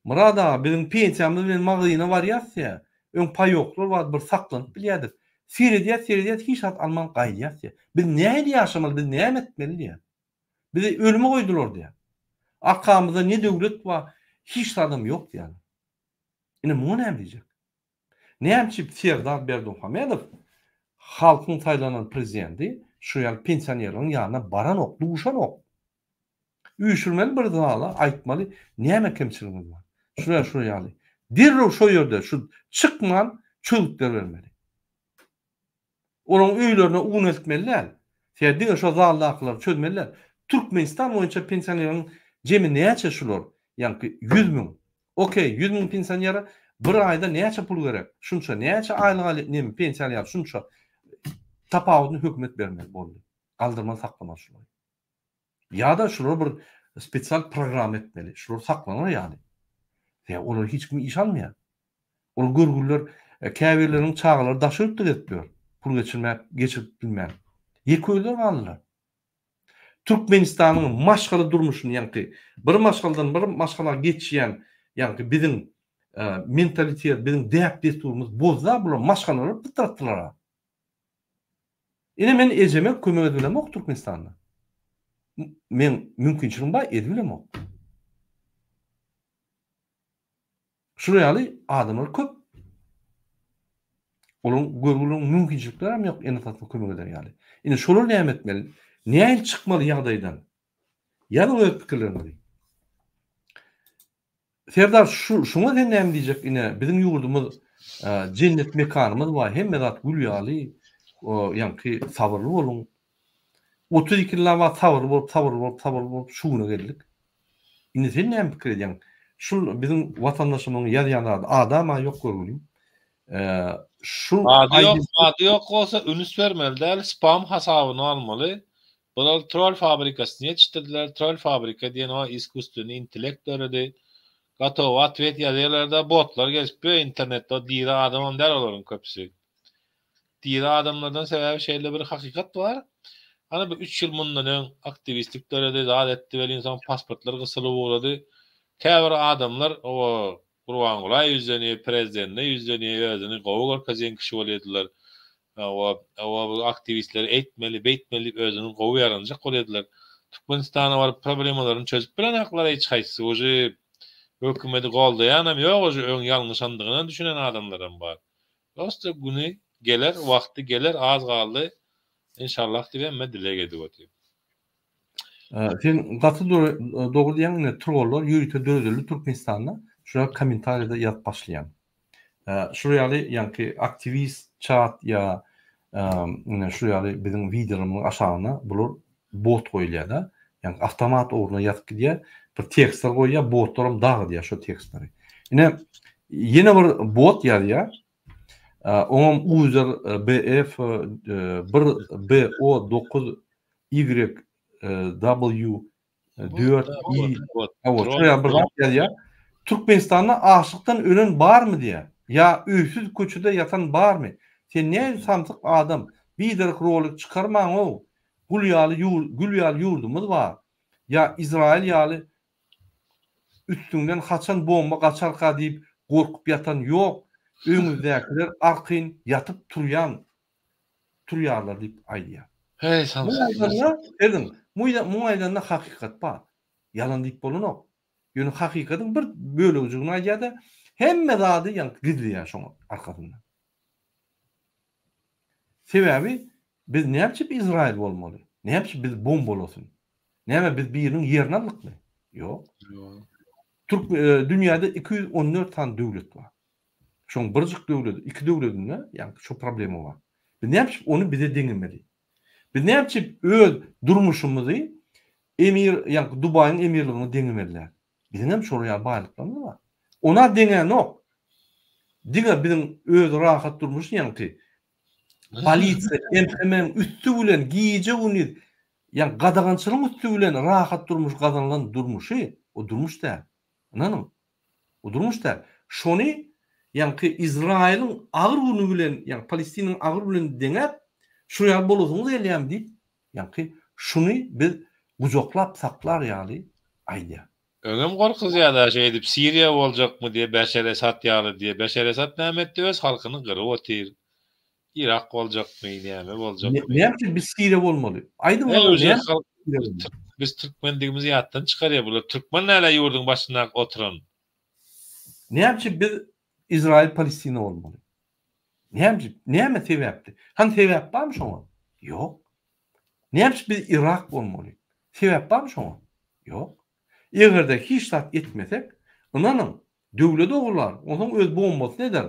Myrat aga, biziň pensiýamyz bilen magazyna barýas diýýär. Öň paýoklar bardy, bir saklanyp bilýärdik. Seredýäs, seredýäs, hiç zat alman gaýdýas diýýär. Biz nähili ýaşamaly, biz näme etmeli diýýär. Bizi ölüme goýdular diýýär. Arkamyzda ne döwlet bar, hiç zadam ýok diýýärler. Ine muňa näme diýjek? Näme üçin Serdar Berdimuhamedow halkyň saýlanan prezidenti şu ýaly pensionerleriň ýanyna baranok, duşanok? Üýşürmeli bir zala aýtmaly näme kemçiligiňiz bar? Şular şular ýaly. Derrew şo ýerde şu çykman çözgütler bermeli. Olaryň öýlerine un eltmeli däl. Sebäbi diňe şo zaldakylary çözmeli däl. Türkmenistan boýunça pensionerleriň jemi näçe şular? Ýaňky 100 müň. Okey, 100 müň pensionere bir aýda näçe pul gerek? Şunça näçe aýlyk alýar, neme pensiýa alýar şunça. Tapawudyny hökümet bermeli boldy. Galdyrmaly saklamaly şulary. Ýa-da şular bir spesial programma etmeli. Şular saklanar ýaly. Sebäbi olar hiç kim iş almaýar. Ol görgüliler käbirleriniň çagalary daşary ýurtda gezip ýör. Pul geçirmäp, geçirip bilmän. Ýeke özleri galdylar. Türkmenistanyň maşgala durmuşyny ýaňky bir maşgaladan bir maşgala geçýän ýaňky biziň mentalitet, biziň däp-dessurymyz bozda bular maşgalalary pytratdylar. Ine men ejeme kömek edip bilemok Türkmenistanda. Meň mümkinçiligim bar, edip bilemok. Şular ýaly adamlar köp. Olaryň görgüliň mümkinçilikleri hem ýok ene-atasyna kömek eder ýaly. Indi şolar näme etmeli? Nähili çykmaly ýagdaýdan? Ýazyň öz pikirleriňizi. Serdar şu şuňa sen näme diýjek ine biziň ýurdumyz jennet mekanymyz bar hemme zat gül ýaly ýaňky sabyrly boluň 32 ýyllap wagt sabyrly bolup sabyrly bolup sabyrly bolup şu güne geldik indi sen näme pikir edýäň şul biziň watandaşymyzyň ýazýan zady adama ýok görgülim şu Ady ýok, ady ýok bolsa ünüs bermeli däl, spam hasabyny almaly. Bular troll fabrikasyny ýetişdirdiler. Troll fabrika diýen o iskusstweniý intellekt döredi. Gotowy otwet ýazýarlar-da, botlar gezip ýör internetde, o diri adamam däl olaryň köpüsi. Diri adamlardan sebäbi şeýle bir hakykat bar. Hany bir üç ýyl mundan öň aktiwistlik döredi, zat etdi welin soň pasportlar gysylyp ugrady. Käbir adamlar o Gurbangula ýüzlenýär, prezidende ýüzlenýär, özüni gowy görkezýän kişi bolýardylar. Hawa, hawa bu aktiwistleri eýtmeli, beýtmeli diýip özüni gowy ýaranjak bolýardylar. Türkmenistana baryp problemalaryny çözüp bilenaklar hiç haýsysy. Uje hökümeti goldaýanam ýok uje öň ýalňyşandygyna düşünen adamlaram bar. Prosta güni geler, wagty geler az galdy. Enşallah diýip hemme dileg edip otyr. Sen gaty dogry diýýäň ine trollar ýörite döredildi Türkmenistanda şular kommentariýada ýazyp başlaýan. Şular ýaly ýaňky aktiwist çat ýa ine şu ýaly biziň wideolarymyzyň aşagyna bular bot goýulýar-da. Ýagny awtomat ugruna ýazyp gidýär. Bir tekstler goýýar, botlaram dagydýar şo tekstleri. Ine ýene bir bot ýazýar. Oňam user BF 1 BO 9 Y W 4 I Hawa, şoýa bir zat ýazýar. Türkmenistanda açlykdan ölen barmy diýýär. Ýa öýsüz köçede ýatan barmy? Sen nähili samsyk adam. Biderek rolik çykarmaň-ow. Gül ýaly ýur gül ýaly ýurdumyz bar. Ýa Izrail ýaly üstüňden haçan bomba gaçarka diýip gorkup ýatan ýok. Öýüňizdäkiler arkaýyn ýatyp turýan turýarlar diýip aýdýar. Heý Muň aýdanda, Ergin, muň aýdanda hakykat bar. Ýalan diýip bolanok. Ýöne hakykatyň bir bölejigini aýdýar-da, hemme zady ýaňky gizleýär şoň arkasynda. Sebäbi biz näme üçin Izrail bolmaly? Näme üçin biz bombalasyn? Näme biz biriniň ýerini aldykmy? Ýok. Türk dünýäde 214 sany döwlet bar. Şoň birjik döwleti, iki döwletinde ýagny şo problema bar. Biz näme üçin ony bize deňemeli? Biz näme üçin öz durmuşymyzy. Emir, ýaňky Dubaýyň emirligine deňemeli däl. Biziň hem şolar ýaly baýlyklarymyz bar. Ona deňänok. Diňe biziň öz rahat durmuş ýaňky polisiýa, MHM-iň üsti bilen gije-gündiz ýaňky gadagançylygyň üsti bilen rahat durmuş gazanylan durmuşy, o durmuş däl. Ynanyň. O durmuş däl. Şony ýaňky Izraýylyň agyr güni bilen, ýagny Palestinanyň agyr bilen deňäp, şu ýaly bolasyňyz gelýärmi diýip, ýaňky şuny biz gujaklap saklar ýaly aýdýar. Öňem gorkuzýarlar şeýdip Siriýa boljakmy diýe Beşer Esad ýaly diýe. Beşer Esad näme etdi öz halkyny gyryp otyr. Yrak boljakmy näme boljakmy. Näme üçin biz Siriýa bolmaly? Aýdyň maňa näme üçin Biz türkmendigimizi ýatdan çykarýar bular. Türkmen näle ýurduň başynda oturan. Näme üçin biz Izrail Palestina bolmaly? Näme üçin? Näme sebäpli? Hany sebäp barmy şoňa? Ýok. Näme üçin biz Yrak bolmaly? Sebäp barmy şoňa? Ýok. Eger-de hiç zat etmesek, ynanyň, döwlet ogurlar, onsoň öz bombasyny eder.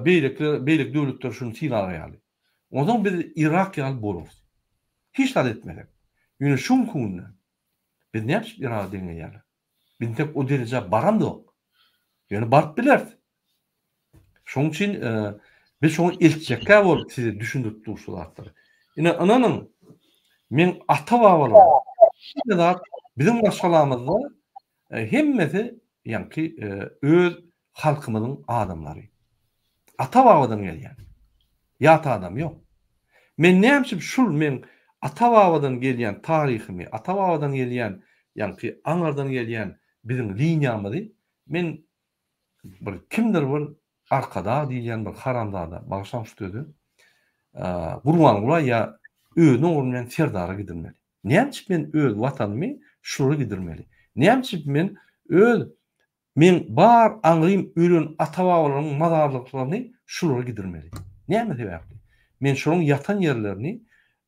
Beýlekiler, beýleki döwletler şuny sylar ýaly. Onsoň biz Yrak ýaly bolarys. Hiç zat etmesek. Ýöne şu günki günde biz näme üçin Yraga deňeýärler? Biz entek o derejä baramzok. Ýöne baryp bileris. Şonuň üçin biz şoňa eltjekkä bolup size düşündirip dur şu zatlary. Ine ynanyň, meň ata-babalarym hemme zat biziň maşgalamyzda hemmesi ýaňky öz halkymyzyň adamlary. Ata-babadan gelýän. Ýat adam ýok. Men näme üçin şul meň ata-babadan gelýän taryhymy, ata-babadan gelýän ýaňky aňyrdan gelýän biziň liniýamyzy men bir kimdir bir Arkadag diýilýän bir haramzada, bagyşlaň şu sözi, Gurbangula ýa özüne ogry bilen Serdara gidirmeli. Näme üçin men öz watanymy şulara gidirmeli? Näme üçin men öz meň bar aňrym ölen ata-babalarymyň mazarlyklaryny şulara gidirmeli? Näme sebäpli? Men şolaryň ýatan ýerlerini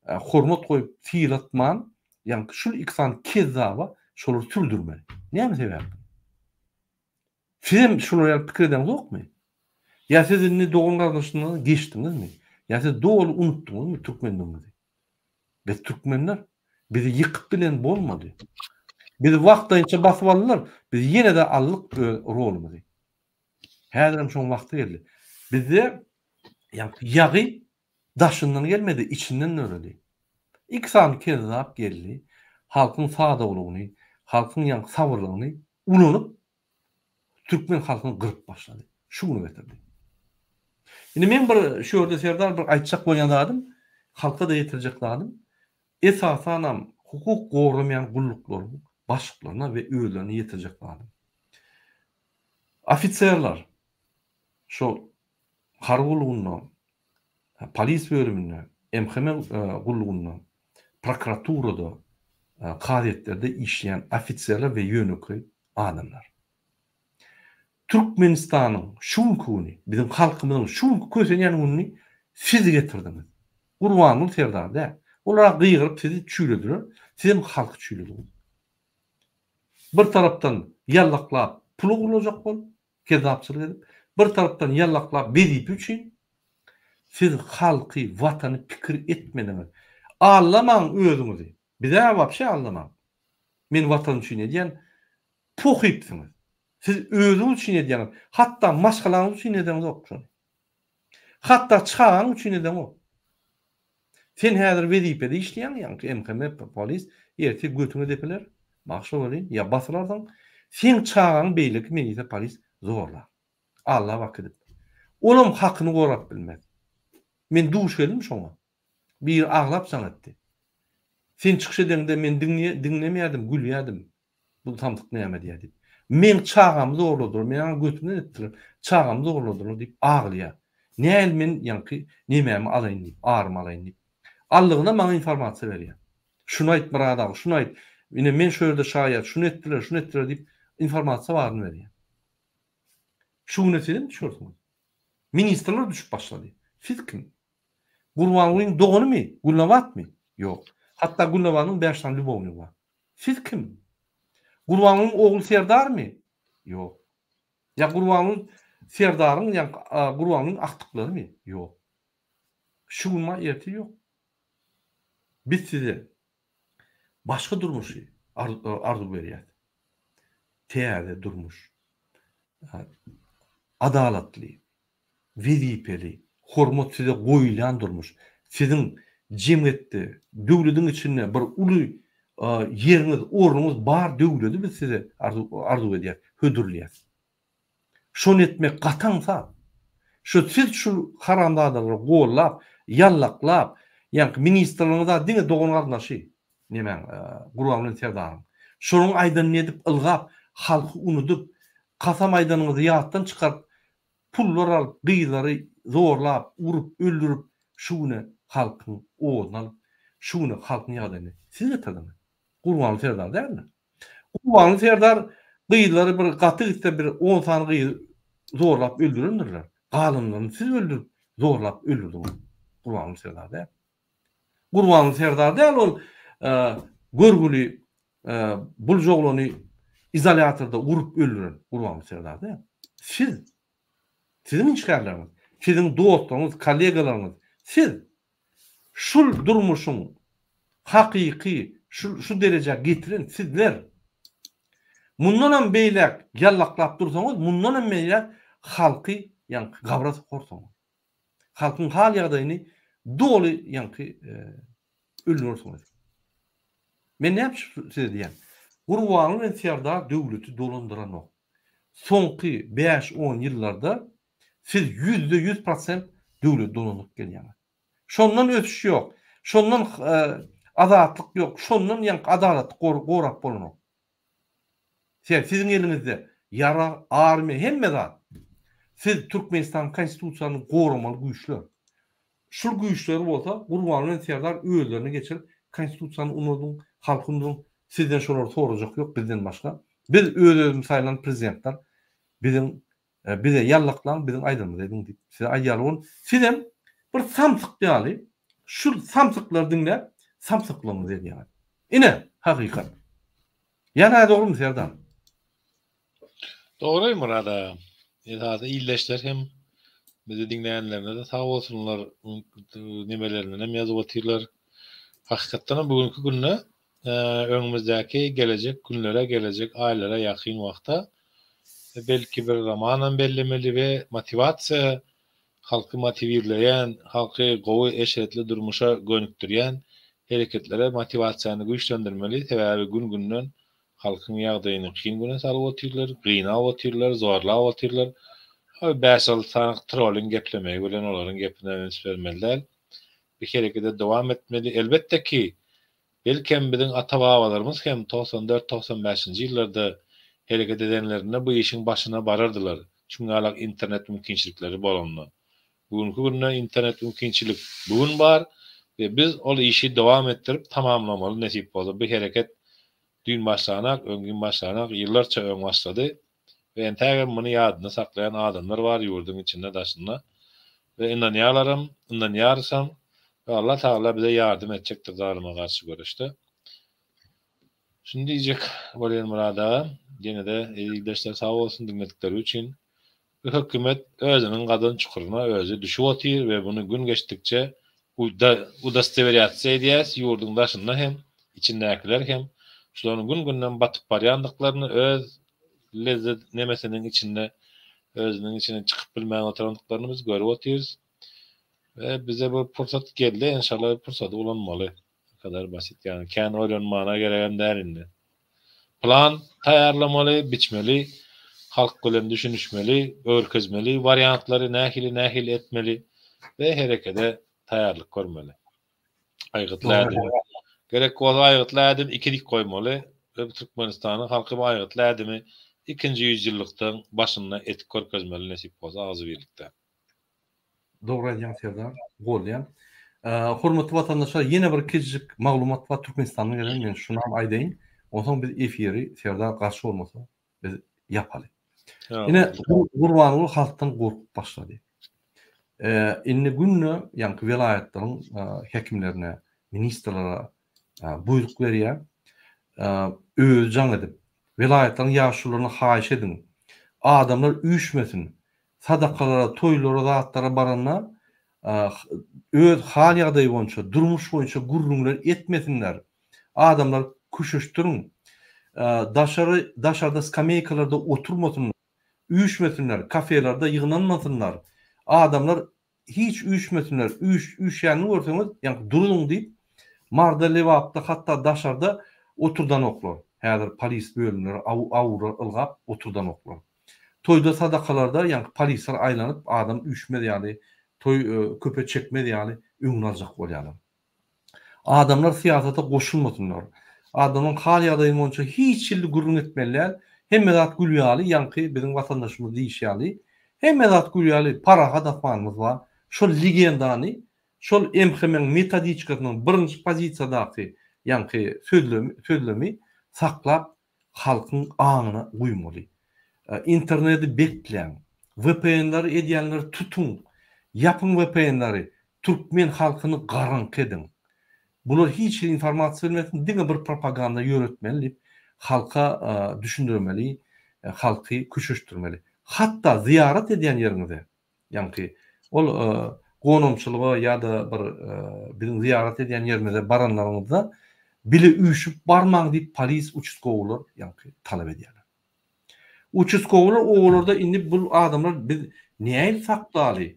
hormat goýup sylatman, ýagny şul iki sany kezzaba şolary sürdürmeli. Näme sebäpli? Sizem şular ýaly pikir edeňzokmy? Ýa siz indi dogan-garyndaşlygyňyzdan geçdiňizmi? Ýa siz doly unutdyňyzmy türkmenligiňizi? Biz türkmenler. Bizi ýykyp bilen bolmady. Bizi wagtlaýynça basyp aldylar, biz ýene-de aldyk öz rolumyzy. Häzirem şoň wagty geldi. Bizde ýaňky ýagy daşyndan gelmedi, içinden döredi. Iki sany kezzap geldi, halkyň sadawlygyny, halkyň ýaňky sabyrlygyny ulanyp, türkmen halkyny gyryp başlady. Şu güne getirdi. Indi meň bir şu ýerde Serdar bir aýtjak bolýan zadym, halka-da ýetirjek zadym, esasanam hukuk goramaýan gulluklaryň başlyklaryna we özlerine ýetirjek zadym. Ofiserler şo harby gullugynda, polis bölüminde, MHM gullugynda, prokuraturada, kazyýetlerde işleýän ofiserler we ýönekeý adamlar. Türkmenistanyň şu günki güni, biziň halkymyzyň şu günki kösenýän gününi siz getirdiňiz. Gurbanguly Serdar däl. Olar gygyryp sizi çüýlediler, sizem halky çüýlediňiz. Bir tarapdan ýallaklap pul ogurlajak bolup, kezzapçylyk edip, bir tarapdan ýallaklap wezipe üçin siz halky, watany pikir etmediňiz. Aldamaň özüňizi. Bizä wapşe aldamaň. Men watan üçin edýän pohypsyňyz. Siz özüňiz üçin edýäňiz. Hatda maşgalaňyz üçin edeňzok şony. Hatda çagaň üçin edeňok. Sen häzir wezipede işleýäň, ýaňky MHM, polis, ertir götüňe depiler, bagşa welin, ýa basylarsyň, seň çagaň beýleki milise, polis zorlar. Alla bak edip. Olam hakyny gorap bilmez. Men duş geldim şoňa. Biri aglap jaň etdi. Sen çykyş edeňde men diňlemeýärdim, gülýärdim. Bu samsyk näme diýýär diýip. Meň çagamy zorladylar, meň aňa götümden etdiler, çagamy zorladylar diýip aglaýar. Näl men ýaňky nemämi alaýyn diýip, arymy alaýyn diýip. Allygyna maňa informasiýa berýär. Şuny aýt Myrat aga, şuny aýt. Ine men şu ýerde şaýat, şuny etdiler, şuny etdiler diýip informasiýa baryny berýär. Şu güne sizem düşersiňiz. Ministrler düşüp başlady. Siz kim? Gurbangulyň doganymy? Gülnabatmy? Ýok. Hatda Gülnabadyň bäş sany lýubownigi bar. Siz kim? Gurbangulyň ogly Serdarmy? Ýok. Ýa Gurbanguly Serdaryň ýa Gurbangulyň agtyklarymy? Ýok. Şu gün bar, ertir ýok. Biz size. başga durmuşy arzuw berýäs. Täze durmuş. Adalatly, wezipeli, hormat size goýulýan durmuş. Siziň jemgyýetde, döwlediň içinde bir uly ýeriňiz, ornuňyz bar döwledi biz size arzuw edýäs, hödürleýäs. Şony etmek gaty aňsat. Şu siz şu haramzadalary gollap, ýallaklap, ýaňky ministrligiňiz zat diňe dogan garyndaşy nemäň Gurbanguly Serdaryň. Şonuň aýdanyny edip ylgap, halky unudyp, kasam aýdanyňyzy ýatdan çykaryp, pullar alyp, gyzlary zorlap, urup, öldürip, şu güne halkyň oduny alyp, şu güne halkyň ýagdaýyny siz getirdiňiz. Gurbanguly Serdar dälmi? Gurbanguly Serdar gyzlary bir gaty gitse bir on sany gyzy zorlap öldürendirler. Galanlaryny siz öldürip zorlap öldürdiňiz. Gurbanguly Serdar däl. Gurbanguly Serdar däl ol görgüli buljoglany izolýatorda urup öldüren Gurbanguly Serdar däl. Siz. Siziň işgärleriňiz, siziň dostlaryňyz, kollegalaryňyz, siz. Şul durmuşyň hakyky şu şu derejä getiren sizler. Mundanam beýläk ýallaklap dursaňyz mundanam beýläk halky ýaňky gabra sokarsyňyz. Halkyň hal ýagdaýyny doly ýaňky öldürersiňiz. Men näme üçin size diýýän. Gurbanguly bilen Serdar döwleti dolandyranok. Soňky bäş-on ýyllarda Siz 100% prosent döwleti dolandyryp gelýäňiz. Şondan ösüş ýok. Şondan azatlyk ýok. Şondan ýaňky adalaty gorap bolanok. Sebäbi siziň eliňizde ýarag, armiýa hemme zat. Siz Türkmenistanyň konstitusiýasyny goramaly güýçler. Şul güýçleri bolsa Gurbanguly bilen Serdar özlerine geçirip konstitusiýany unudyň, halky unudyň. Sizden şolary sorajak ýok bizden başga. Biz öz-özümizi saýlan prezidentler. Biziň Bize ýallaklaň biziň aýdanymyzy ediň diýip size aýdýarlar ol sizem bir samsyk ýaly şul samsyklary diňläp samsyklygyňyzy edýäňiz. Ine hakykat. Ýa nädogrymy Serdar? Dogry Myrat aga. Esasy ildeşler hem bizi diňlänlerine-de sag bolsunlar. Nemelerinden hem ýazyp otyrlar. Hakykatdan hem bu günki günde Öňümizdäki gelejek günlere, gelejek aýlara ýakyn wagta belki bir zamanam bellemeli we motiwasiýa, halky motiwirleýän, halky gowy eşretli durmuşa gönükdirýän hereketlere motiwasiýany güýçlendirmeli, sebäbi gün-günden halkyň ýagdaýyny kyn güne salyp otyrlar, gynap otyrlar, zorlap otyrlar. Bäş-alty sany trolyň geplemegi bilen olaryň gepine üns bermeli däl. Bu herekete dowam etmeli. Elbetde ki, Belkem biziň ata-babalarymyz hem 94, 95-nji ýyllarda hereket edenlerinde bu işiň başyna barardylar, şuňňalak internet mümkinçilikleri bolanda. Bu günki günde internet mümkinçilik bu gün bar we biz ol işi dowam etdirip tamamlamaly nesip bolsa. Bu hereket düýn başlanak, öňňin başlanak, ýyllarça öň başlady we entägem muny ýadynda saklaýan adamlar bar ýurduň içinde daşynda we ynanýarlaram, ynanýarysam we Allah Tagala bize ýardam etjekdir zalyma garşy göreşde. Şuny diýjek bolýan Myrat aga, ýene-de eziz ildeşler sag bolsun diňledikleri üçin. Bu hökümet özüniň gazan çukuryna özi düşüp otyr we muny gün geçdikçe udostowerýatsiýa edýäs, ýurduň daşynda hem, içindäkiler hem şularyň gün-günden batyp barýandyklaryny öz lezzet nemesiniň içinde özüniň içinden çykyp bilmän oturandyklaryny biz görüp otyrys. We bize bu pursat geldi, enşalla bu pursady ulanmaly. Bu kadar basit ýagny kän oýlanmana geregem däl indi. Plan taýýarlamaly, biçmeli, halk bilen düşünişmeli, görkezmeli wariantlary nähili nähili etmeli we herekede taýýarlyk görmeli. Aýgytly ädim. Gerek bolsa aýgytly ädim ikilik goýmaly we Türkmenistanyň halky bu aýgytly ädimi ikinji ýüzýyllykdan başynda etip görkezmeli nesip bolsa agzybirlikde. Dogry aýdýaň Serdar, goldaýan. Hormatly watandaşlar ýene bir kiçijik maglumat bar Türkmenistandan gelen men şunam aýdaýyn. Onsoň biz efiri Serdar garşy bolmasa biz ýapaly. Ine Gurbanguly halkdan gorkup başlady. Indi günde ýaňky welaýatlaryň häkimlerine, ministrlere buýruk berýär. Özi jaň edip, welaýatlaryň ýaşulularyna haýyş ediň. Adamlar üýşmesin. Sadakalara, toýlara, zatlara baranda öz hal-ýagdaýy boýunça, durmuş boýunça gürrüňler etmesinler. Adamlar. köşeşdiriň. Daşary daşarda skameýkalarda oturmasynlar, üýşmesinler, kafelerde ýygnanmasynlar. Adamlar hiç üýşmesinler, üýş üýşýänini görseňiz, ýaňky duruň diýip, Marda, Lebapda hatda daşarda oturdanoklar. Häzir polis bölümleri aw awular ylgap oturdanoklar. Toýda sadakalarda ýaňky polisler aýlanyp adam üýşmez ýaly, toý köpe çekmez ýaly öňüni aljak bolýarlar. Adamlar syýasata goşulmasynlar. Adamlaryň hal-ýagdaýy boýunça hiç hilli gürrüň etmeli däl. Hemme zat gül ýaly, ýaňky biziň watandaşymyz diýişi ýaly, hemme zat gül ýaly, parahat asmanymyz bar. Şol legendany, şol MHM-iň metodiçkasynyň birinji pozisiýadaky ýaňky sözlemi, sözlemi saklap halkyň aňyna guýmaly. Interneti bekläň. VPN-leri edýänleri tutuň. Ýapyň VPN-leri. Türkmen halkyny garaňky ediň. Bular hiç hili informasiýa bermesin, diňe bir propaganda ýöretmeli diýip halka düşündirmeli, halky köşeşdirmeli. Hatda zyýarat edýän ýeriňize Ýaňky ol gonamçylyga ýa-da bir biziň zyýarat edýän ýerimize baranlaryňyzda bile üýşüp barmaň diýip polis uçastkowylar ýaňky talap edýärler. Uçastkowylar obalarda indi bul adamlar biz nähili saklaly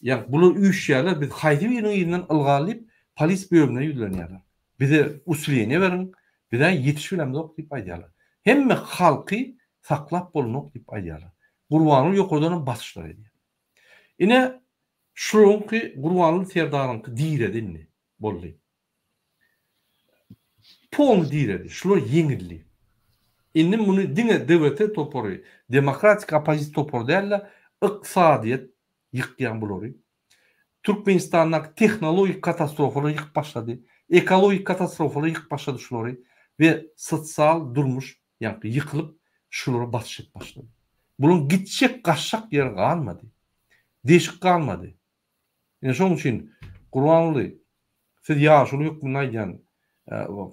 ýa bular üýşýärler biz haýsy biriniň yzyndan ylgaly diýip polis bölümine ýüzlenýärler. Bize usileniýe beriň bizä ýetiş bilemzok diýip aýdýarlar. Hemme halky saklap bolanok diýip aýdýarlar. Gurbanguly ýokardanam basyşlar edýär. Ine, şularyňky Gurbanguly Serdaryňky diredi indi. Boldy. Polny diredi. Şular ýeňildi. Indi muny diňe DWT topary, demokratik oppozisiýa topary däl-de, ykdysadyýet ýykýan bulary. Türkmenistandaky tehnologik katastrofalar ýykyp başlady. Ekologik katastrofalar ýykyp başlady şulary we sosial durmuş ýaňky ýykylyp şulara basyş edip başlady. Bularyň gitjek gaçjak ýeri galmady. Deşik galmady. Ine şonuň üçin Gurbanguly siz ýaşuly hökmünde aýdýan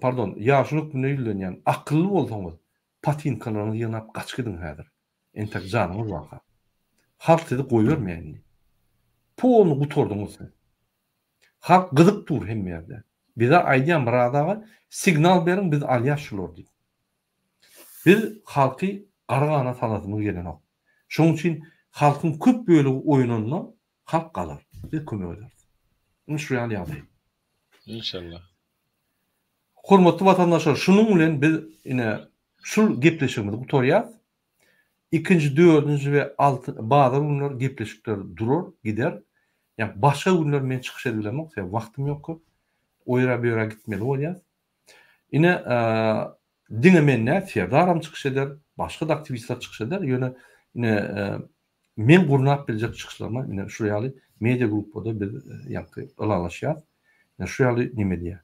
pardon ýaşuly hökmünde ýüzlenýän akylly bolsaňyz patinkalaryňyzy ýygnap gaçyp gidiň häzir. Entek janyňyz barka. Halk sizi goýbermeýär indi. Polny gutardyňyz siz. Halk gyzyp dur hemme ýerde. Bize aýdýan Myrat aga signal beriň biz alýas şulary diýip. Biz halky gara gana salasymyz gelenok. Şonuň üçin halkyň köp bölegi oýananda halk galar. Biz kömek ederis. Indi şu ýaly ýagdaý. Inşallah. Hormatly watandaşlar şunuň bilen biz ine şul gepleşigimizi gutarýas. Ikinji, dördünji we alty bazar günler gepleşikler durar, gider. Ýa başga günler men çykyş edip bilemok, sebäbi wagtym ýok köp. O ýere bu ýere gitmeli bolýas. Ine diňe men däl, Serdaram çykyş eder, başga-da aktiwistler çykyş eder. Ýöne ine Men gurnap biljek çykyşlaryma ine şu ýaly media gruppada biz ýaňky ylalaşýas. Ine şu ýaly neme edýär.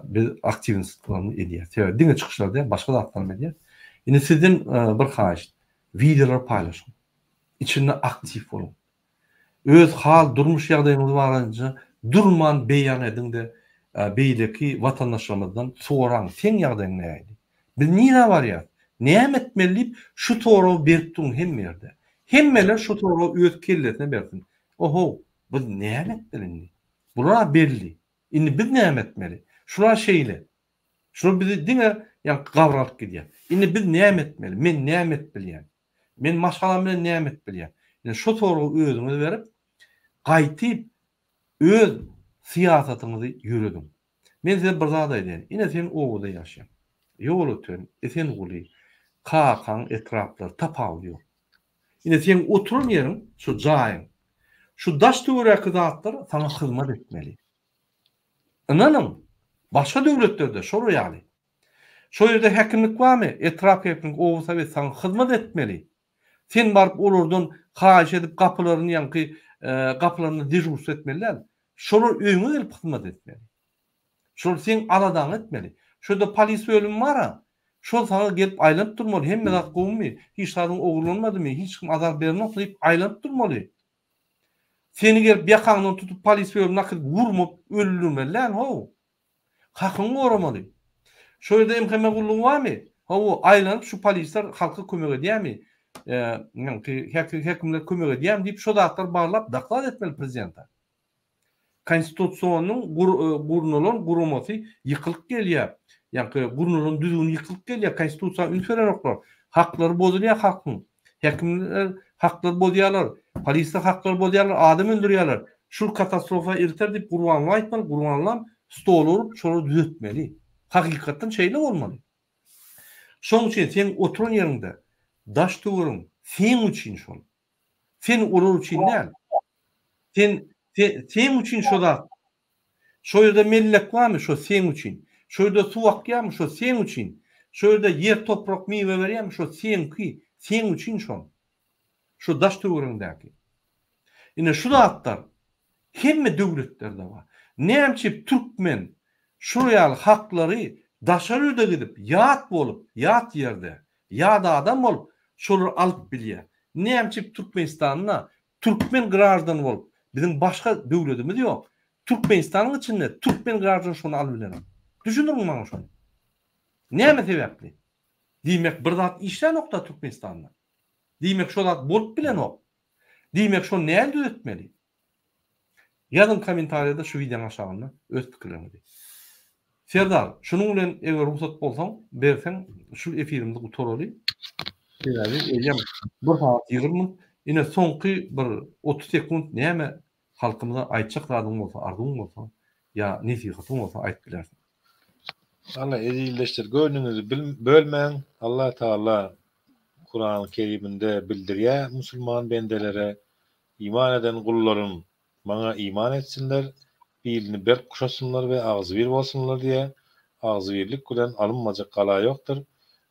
Biz aktiwnostlaryny edýär. Sebäbi diňe çykyşlar däl, başga zatlaram edýär. Indi sizden bir haýyşt. Wideolary paýlaşyň. Içinde aktiw boluň. Öz hal, durmuş ýagdaýyňyz barada durman beýan ediň-de, beýleki watandaşlarymyzdan soraň, seň ýagdaýyň nähili? Biz nirä barýas? Näme etmeli diýip, şu soragy berip duruň hemme ýerde. Hemmeler şu soragy öz kellesine bersin. Ohow, biz näme etmeli indi? Bular-a belli. Indi biz näme etmeli? Şular şeýle. Şular bizi diňe ýaňky gabra alyp gidýär. Indi biz näme etmeli? Men näme edip bilýän? Men maşgalam bilen näme edip bilýän? Indi şu soragy özüňiz berip, gaýtyp öz syýasatyňyzy ýörediň. Men size bir zat aýdaýyn. Ine sen obada ýaşaýaň. Ýolöten, Esenguly, kakaň etraplary tapawudy ýok. Ine seň oturan ýeriň, şu jaýyň, şu daş-töweräki zatlar saňa hyzmat etmeli. Ynanyň, başga döwletlerde şolar ýaly. Şo ýerde häkimlik barmy, etrap häkimlik, oba sowet saňa hyzmat etmeli. Sen baryp olardan haýyş edip gapylaryny ýaňky gapylarynda dežurstwo etmeli däl. Şolar öýüňe gelip hyzmat etmeli. Şolar seň aladaňy etmeli. Şo ýerde polis bölümi bar-a. Şol saňa gelip aýlanyp durmaly, hemme zat gowumy, hiç zadyň ogurlanmadymy, hiç kim azar berenokmy diýip aýlanyp durmaly. Seni gelip ýakaňdan tutup polis bölümine äkidip urmap öldürmeli däl, how. Hakyňy goramaly. Şo ýerde MHM gullugy barmy? Hawa, aýlanyp şu polisler halka kömek edýärmi? Ýaňky häkimler kömek edýärmi diýip şo zatlary barlap doklad etmeli prezidente. Konstitusionyň gurnalan guramasy ýykylyp gelýär. Ýaňky gurnalan düzgün ýykylyp gelýär, konstitusiýa üns berenoklar. Haklary bozulýar halkyň. Häkimler haklary bozýarlar, polisler haklary bozýarlar, adam öldürýärler. Şul katastrofa elter diýip Gurbanguly aýtmaly, Gurbangulam stola urup şolary düzetmeli. Hakykatdan şeýle bolmaly. Şoň üçin seň oturan ýeriňde daş-töweregiň seň üçin şol. Sen olar üçin däl. Sen seň üçin şo zat. Şo ýerde mellek barmy, şo seň üçin. Şo ýerde suw akýarmy, şo seň üçin. Şo ýerde ýer toprak miwe berýärmi, şo seňki, seň üçin şol. Şo daş töweregiňdäki. Ine şu zatlar hemme döwletlerde bar. Näme üçin türkmen şular ýaly haklary daşary ýurda gidip ýat bolup, ýat ýerde, ýat adam bolup şolary alyp bilýär. Näme üçin Türkmenistanda türkmen graždany bolup, biziň başga döwledimiz ýok. Türkmenistanyň içinde türkmen graždany şony alyp bilenok. Düşündiriň maňa şony. Näme sebäpli? Diýmek bir zat işlänokda Türkmenistanda. Diýmek şo zat bolup bilenok. Diýmek şony nädip düzetmeli? Ýazyň kommentariýada şu wideoň aşagynda öz pikirleriňizi. Serdar, şunuň bilen eger rugsat bolsaň, berseň şu efirimizi gutaraly. Sebäbi eýýäm bir sagat 20 minut. Ine soňky bir 30 sekunt näme halkymyza aýtjak zadyň bolsa, arzuwyň bolsa ýa nesihatyň bolsa aýdyp bilersiň. Alla ezizleşdir göwnüňizi bölmäň Allah Taala Kurany Keriminde bildirýär musulman bendelere Iman eden gullarym maňa iman etsinler, bilini berk guşasynlar we agzybir bolsunlar diýýär. Agzybirlik bilen alynmajak gala ýokdur.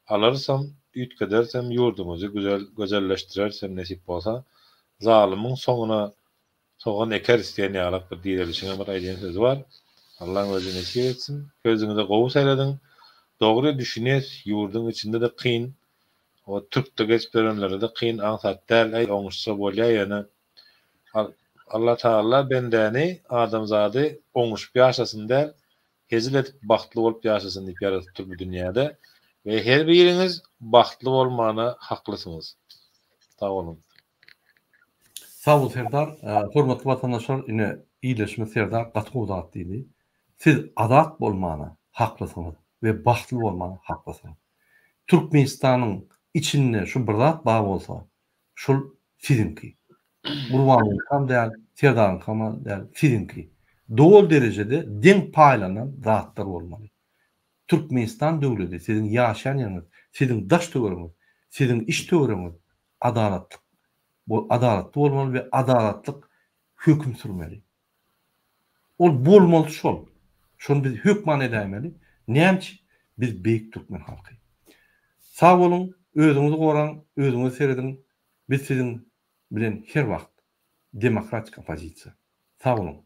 Alarysam, üýtgederisem, ýurdumyzy güzel gözelleşdirerisem nesip bolsa. Zalymyň soňuna sogan ekeris diýen ýalak bir direlişiňem bir aýdýan sözi bar. Allaň özi nesip etsin. Gözüňize gowy serediň. Dogry düşünýäs ýurduň içinde-de kyn. O türkde gezip ýörenlerede kyn aňsat däl äý oňuşsa bolýa ýöne Allah Tagala bendäni adamzady oňuşyp ýaşasyn däl hezil edip bagtly bolup ýaşasyn diýip ýaradypdyr bu dünýäde we her biriňiz bagtly bolmana haklysyňyz sag boluň. Sag bol Serdar. Hormatly watandaşlar ine ildeşimiz Serdar gaty gowy zat diýdi. Siz azat bolmana haklysyňyz we bagtly bolmana haklysyňyz. Türkmenistanyň içinde şu bir zat bar bolsa, şol siziňki. Gurbanyňkam däl, Serdaryňkam däl, siziňki. Doly derejede deň paýlanan zatlar bolmaly. Türkmenistan döwleti siziň ýaşaýan ýeriňiz, siziň daş töweregiňiz, siziň iş töweregiňiz adalatlyk adalatly bolmaly we adalatlyk höküm sürmeli. Ol bolmaly şol. Şony biz hökman edäýmeli. Näme üçin? Biz beýik türkmen halky. Sag boluň, özüňizi goraň, özüňize serediň. Biz siziň bilen her wagt. Demokratik oppozisiýa. Sag boluň.